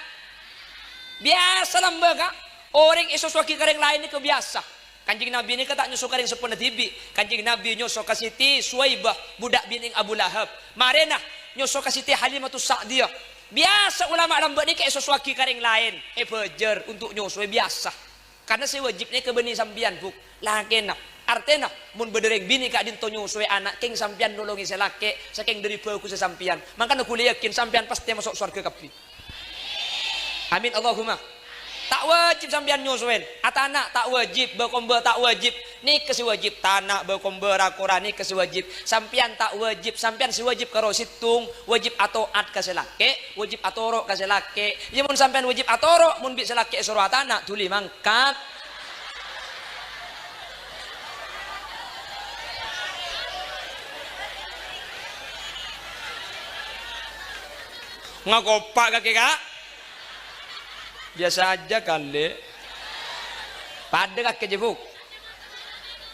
Biyasa lambâ', Ka'. Orèng èsosoaghi ka rèng laèn nèka biyasa. Kanjeng Nabi nèka ta' nyoso ka rèng seppona dhibi'. Kanjeng Nabi nyoso ka Siti Suwaibah, budak binè'na Abu Lahab. Marèna nyoso ka Siti Halimatus Sa'diyah. Biyasa ulama lambâ' nèka èsosoaghi ka rèng laèn, èbâjâr untuk nyosoè biyasa. Karna sè wajib nèka bânnè sampèyan, Bu', lakèna. Artèna, mon bâdâ rèng binè' ka'dinto nyosoè ana', kèng sampèyan nolongè sè lakè', sakèng dhâri bhâghussâ sampèyan. Mangkana ghulâ yakin sampèyan pastè maso' sowarghâ kabbhi. Amin, Allahumma. Ta' wajib sampèyan nyosoè. Atana' ta' wajib, bâkombâ ta' wajib. Nèka sè wajib, tana', bâkombâ, ra-kora, nèka sè wajib. Sampèyan ta' wajib, sampèyan sè wajib karo sèttong, wajib ato'at ka sè lakè', wajib atoro' ka sè lakè'. Iyâ, mon sampèyan wajib atoro', mon bi' sè lakè' èsoro atana', dhuli mangkat. Ngakopa' kakè, Ka'? Biyasa ajâ, Kalè. Padâ kakè jâ, Bu'.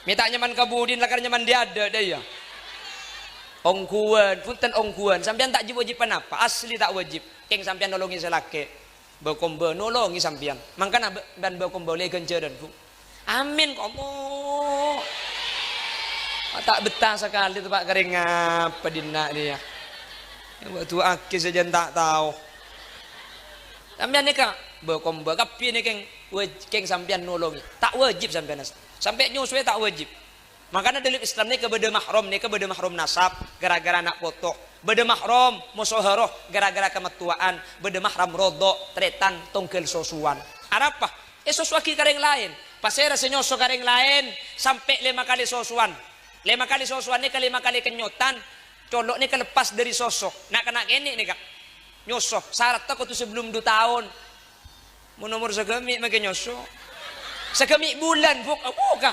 Mè' ta' nyaman ka budina lakar nyaman dâ' adâ', dâ' iyâ. Ongghuwân, bhunten ongghuwân. Sampèyan ta' jib-wajib ponapa, asli ta' wajib. Kèng sampèyan nolongè sè lakè'. Bâkombâ nolongè sampèyan. Mangkana bâ-, bân bâkombâ ollè ghânjhârân, Bu'. Amin, ka Allah. Ta' bettah sakalè, teppa' karèng apa dinna' rèya. Bâ' du'aaghi sajân ta' tao. Sampèyan nèka, bâ-kombâ kabbhi nèka kèng waj-, kèng sampèyan nolongè. Ta' wajib sampèyan nas-, sampè' nyosoè ta' wajib. Mangkana dâlem Islam nèka bâdâ mahram, nèka bâdâ mahram nasab, gara-gara ana' poto. Bâdâ mahram musaharoh, gara-gara kamattowan. Bâdâ mahram rodho', tarètan, tongghâl sosowan. Arapa? Èsosowaghi ka rèng laèn. Pasèra sè nyoso ka rèng laèn sampè' lèma kalè sosowan? Lèma kalè sosowan nèka lèma kalè kenyotan, colo' nèka leppas dâri soso. Na'-kana' kènè' nèka. Nyoso, saradhdhâ kodhu sabellumma du taon. Mon omor sagâmè' makè nyoso. Sagâmè' bulân, Bu', abu ka.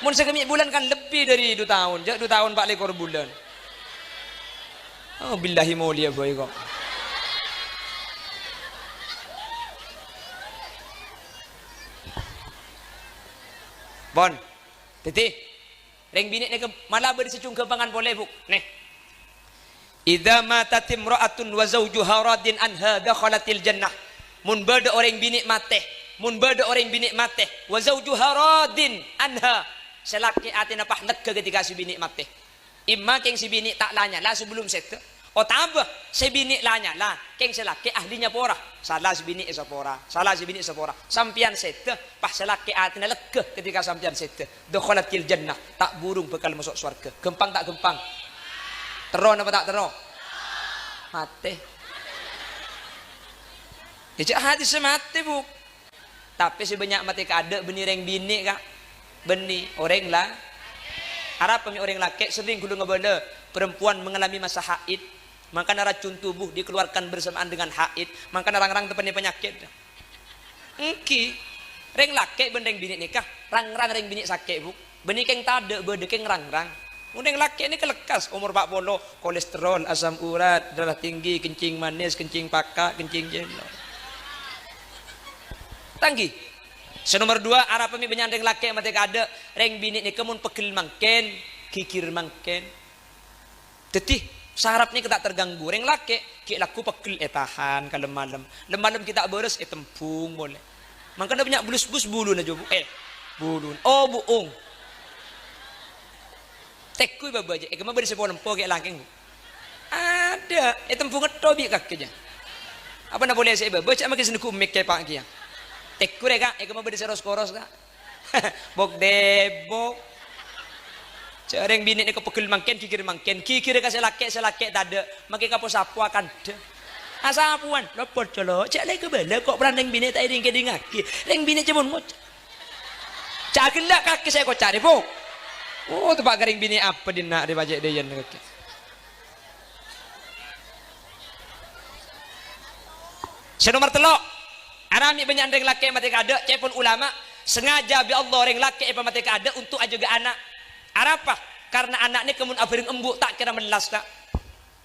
Mon sagâmè' bulân kan lebbi dâri du taon, jâ' du taon pa' lèkor bulân. Oh, billahi molèya bhâi ko'. Pon. Dhâddhi, rèng binè' nèka mala bâdâ sè jhung ghâmpangan polè, Bu'. Nè. "Idza matat imra'atun wa zaujuha radin anha dakhalatil jannah." Mon bâdâ orèng binè' matè, mon bâdâ orèng binè' matè, "wa zaujuha radin anha", sè lakè' atèna pas lega ketika sè binè' matè. Imma kèng sè binè' ta' la-nyala sabellum sèdhâ, otabâ sè binè' la-nyala, kèng sè lakè' ahli nyapora. Sala sè binè' èsapora, sala sè binè' èsapora. Sampèyan sèdhâ, pas sè lakè' atèna lega ketika sampèyan sèdhâ. Dakhalatil jannah, ta' burung bhâkal maso' sowarghâ. Ghâmpang ta' ghâmpang? Terro napa ta' terro? Matè. Yâ, cè' hadissa matè, Bu'. Tapè sè bânnya' matè kaadâ' bânnè rèng binè', Ka'. Bânnè orèng la-, arapa mè' orèng lakè' serrèng ghulâ ngabâlâ perempuan mengalami masa haid, mangkana racun tubuh dikeluarkan bersamaan dengan haid, mangkana rang-rang tepenne penyakit. Èngghi, rèng lakè' bân rèng binè' nèka rang-rang rèng binè' sakè', Bu'. Bânnè kèng tadâ' bâdâ kèng rang-rang. Mon rèng lakè' nèka lekkas, omor empat puluh, kolesterol, asam urat, darah tinggi, kencing manis, kencing paka', kencing cèlo'. Tangghi. Sè nomer dua, arapa mè' bânnya'an rèng lakè' matè kaadâ', rèng binè' nèka mon pegghel mangkèn, ghighir mangkèn. Dhâddhi, saraf nèka ta' terganggu. Rèng lakè' ghi' lagghu pegghel ètahan ka lem-malem. Lem-malem ghi' ta' bârâs ètembhung polè. Mangkana bânnya' bulus-bulus buluna jhâ', Bu'. Eh, bulun. Oh, bu'ung. Tèggu bâbâ jâ'. È kemma bâdâ sè polempo ghi' lakè', Bu'. Adâ'. Ètembhung ngetto bi' kakè jâ'. Apa na polè sè bâbâ jâ' makè sè neggu' mèk kèpa' kèya. Tèggu rè, Ka'. È kemma bâdâ sè ros-koros, Ka'. Bok-debok. Jâ' rèng binè' nèka pegghel mangkèn, ghighir mangkèn. Ghighirrâ ka sè lakè', sè lakè' tadâ'. Makè kapo-sapo akandhâ. Asapowan, lopot colo'. Jâ' la èkabâlâ ko' polana rèng binè' ta' èdhing-kèdhingngaghi. Rèng binè' cè' mon ngoca'. Jâ' ghellâ' kakè sè èkoca' rè, Bu'. Oh, teppa' ka rèng binè' apa dinna' rè pajhât dhâjâna kakè. Sè nomer tello', arapa mè' bânnya'an rèng lakè' matè kaadâ', ca'èpon ulama, sengaja bi' Allah rèng lakè' èpamatè kaadâ' untuk ajâgâ ana'. Arapa? Karna ana' nèka mon abhâreng embu' ta' kèra mellas, Ka'.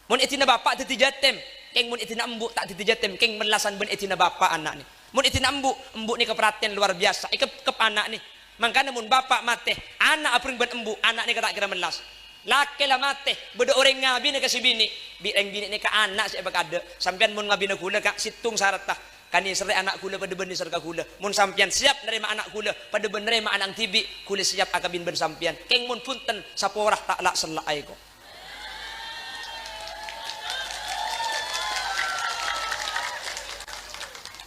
Mon èdina bapa' dhâddhi jâtèm, kèng mon èdina embu' ta' dhâddhi jâtèm, kèng mellasan bân èdina bapa' ana' nè. Mon èdina embu', embu' nèka perhatian luar biasa, èkepkep ana' nè. Mangkana mon bapa' matè, ana' abhâreng bân embu', ana' nèka ta' kèra mellas. Lakè la matè, bâdâ orèng ngabina ka sè binè', bi' rèng binè' nèka ana' sè èpakaadâ'. Sampèyan mon ngabina ghulâ, Ka', sèttong saradhdhâ. Kanèserrè ana' ghulâ padâ bân nèser ka ghulâ. Mon sampèyan siap narèma ana' ghulâ, padâ bân narèma ana'na dhibi', ghulâ siap akabin bân sampèyan. Kèng mon bhunten, sapora ta' la'-sella'a èko.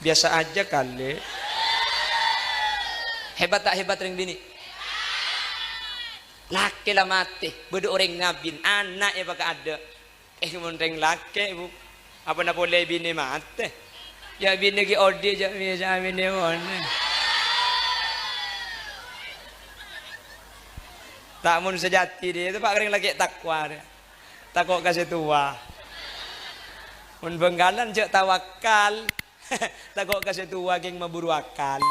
Biasa aja kali. Hebat ta' hebat rèng binè'? Lakè la matè, bâdâ orèng ngabin, ana' èpakaadâ'. Eh, mon rèng lakè, Bu. Apana polè binè matè? Jâ' binè ghi' odi', jâ' bisa binè mon. Ta' mon sajâdi dhi, teppa' ka rèng lakè' takwa, rè. Tako' ka sè towa. Mon Bhângkalan jâ' tawakkal. Tako' ka sè towa kèng maburu akal.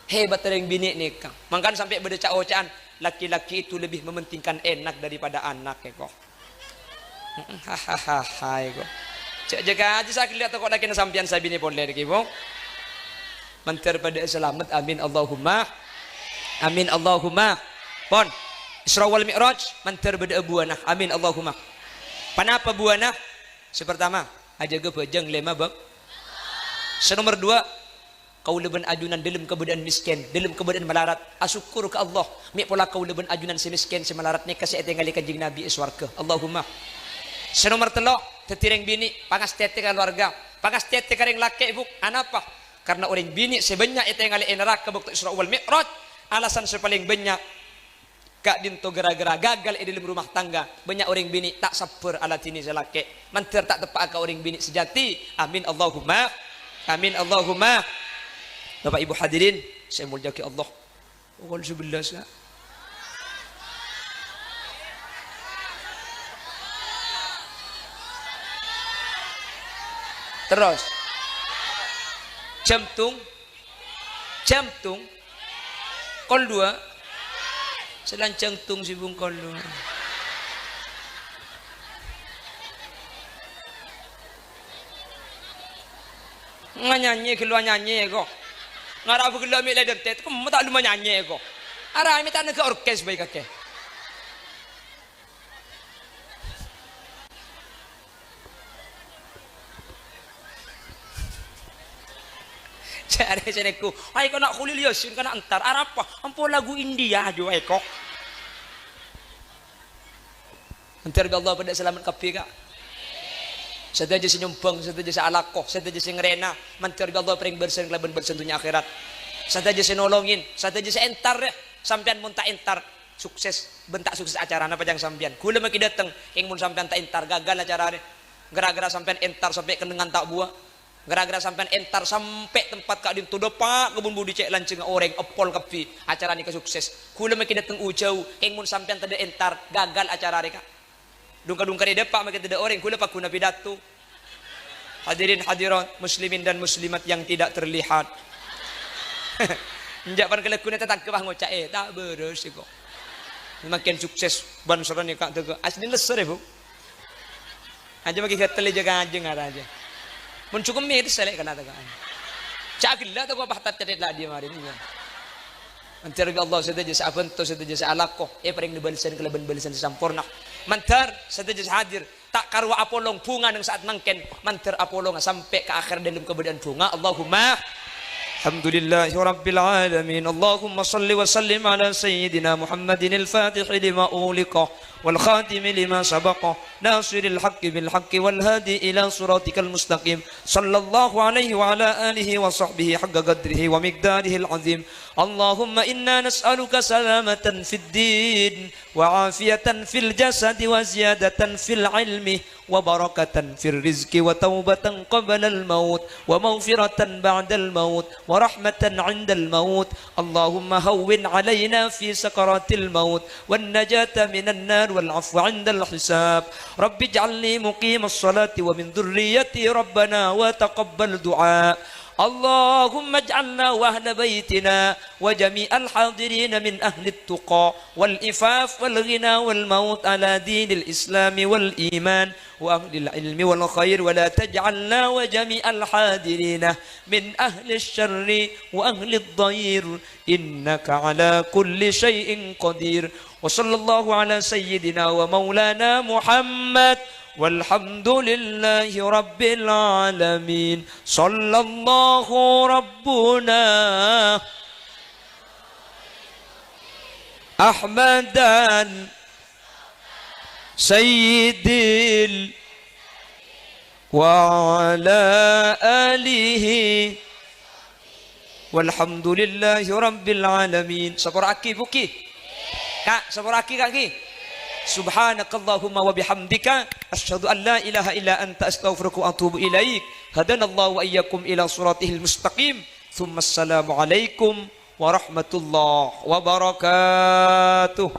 Hebat rèng binè' nèka. Mangkana sampè' bâdâ ca'-oca'an, "Laki-laki itu lebih mementingkan enak daripada anak," èko. Hahaha, èko. Jâ', jâgâ ajâ sakalè tako' lakèna sampèyan sabinè polè, rèki, Bu. Mandhâr padâ'â salamet, amin Allahumma. Amin Allahumma. Pon. Isra wal Mi'raj, mandhâr bâdâ'â buwâna, amin Allahumma. Ponapa buwâna? Sè partama, ajâgâ bhâjâng lèma bâk-, sè nomer duwâ', kaulâ bân ajunan dâlem kabâdâ'ân mèskèn, dâlem kabâdâ'ân malarat, asokkor ka Allah, mè' pola kaulâ bân ajunan sè mèskèn, sè malarat nèka sè ètèngalè Kanjeng Nabi è sowarghâ. Allahumma. Sè nomer tello', Dhâddhi rèng binè', pangastètè ka kaluwarga, pangastètè ka rèng lakè', Bu. Anapa? Karna orèng binè' sè bânnya' ètèngalè è naraka bâkto Isra wal Mi'raj, alasan sè palèng bânnya' ka'dinto ghârâ-ghârâ gagal è dhâlem rumah tangga. Bânnya' orèng binè' ta' sabbhâr aladhinè sè lakè', mandhâr ta' teppa'a ka orèng binè' sajâti. Amin, Allahumma amin, Allahumma. Bapak Ibu hadirin sè èmoljâ'aghi Allah, pokol sabellâs, Ka'. Terros. Jhâm tong. Jhâm tong. Kol duwâ'. Sè lanjhâng tong sibung kol duwâ'. Nganyanyè ghâllu anyanyè ko. Ngara' bâ ghâllu mè' lè dentet, kemma ta' lu manyanyè ko. Ara mè' ta' nèka orkes bhâi kakè. Jârè sè nèko, "Ayo kana' Kholil Yasin kana' entar." Arapa? Ampo lagu India ajo eko. Mandhâr bi' Allah padâ salamet kabbhi, Ka'. Sadhâjâ sè nyombhâng, sadhâjâ sè alako, sadhâjâ sè ngarèna, mandhâr bi' Allah parèng bâlessan kalabân bâlessan dhunnya akhèrat. Sadhâjâ sè nolongin, sadhâjâ sè entar, yâ. Sampèyan mon ta' entar, sukses, bân ta' sukses acarana pajhâng sampèyan. Ghulâ makkè dâteng, kèng mon sampèyan ta' entar, gagal acarana. Ghârâ-ghârâ sampèyan entar sampè' kennengngan ta' buwâ. Ghârâ-ghârâ sampèyan entar sampè' tempat ka'dinto dâpa' ka bun budi cè' lanjhângnga orèng, èpol kabbhi, acarana èkasukses. Ghulâ makkè dâteng u-jâu, kèng mon sampèyan tadâ' entar, gagal acara rèka. Dhung-kadhung karè dâpa' makkè tadâ' orèng, ghulâ pagghun pidato. Hadirin hadirat, muslimin dan muslimat yang tidak terlihat. Enjâ' pan kalagguna tatangghâ pas ngoca', "Eh, ta' bârâs sèko." Makin sukses, bân soro nèka dâgâ. Asli lèssèr, Bu. Aja makkè ghâtel jâ kanjeng ara aja. Mon cukup mèdès sèlè kana tekan. Ca' ghellâ' tako' pahtat cedhit la' dia marin, ya. Mandhâr bi' Allah sadhâjâ sè abhânto, sadhâjâ sè alako, èparèngana bâlessan kalabân bâlessan sè samporna. Mandhâr sadhâjâ sè hadir, ta' karowa apolong bhunga neng sa'at mangkèn, mandhâr apolonga sampè' ka akhèr dhâlem kabâdâ'ân bhunga. Allahumma Alhamdulillahi rabbil alamin. Allahumma shalli wa sallim ala sayyidina Muhammadin al-fatihi lima ughliqa wal khatimi lima sabaqa nasiril haqqi bil haqqi wal hadi ila siratikal mustaqim. Sallallahu alaihi wa ala alihi wa sahbihi haqqa qadrihi wa miqdarihil azim. Allahumma inna nas'aluka salamatan fid din wa afiyatan fil jasadi wa ziyadatan fil ilmi wa barakatan fir rizqi wa taubatan qablal maut wa maghfiratan ba'dal maut wa rahmatan 'indal maut. Allahumma hawwin 'alaina fi sakaratil maut wan najata minan nar wal 'afwa 'indal hisab. Rabbi ij'alni muqimas salati wa min dzurriyyati rabbana wa taqabbal du'a. Allahumma ij'alna wa ahla baitina wa jami'al hadirina min ahlit tuqa wal ifaf wal ghina wal maut ala dinil islami wal iman wa ahlil ilmi wal khair wa la taj'alna wa jami'al hadirina min ahlis syarri wa ahlid dhair innaka ala kulli syai'in qadir. Wa sallallahu ala sayyidina wa maulana Muhammad walhamdulillahi rabbil alamin. Sallallahu rabbuna Ahmadan Sayyidil wa ala alihi walhamdulillahi rabbil alamin. Sapora'aghi, Bu, ghi. Ka', sapora'aghi, Ka', ghi. Subhanakallahumma wa bihamdika, asyhadu an la ilaha illa anta, astaghfiruka wa atubu ilaik. Hadanallahu wa iyyakum ila siratihil mustaqim. Tsumma assalamu alaikum warahmatullahi wabarakatuh.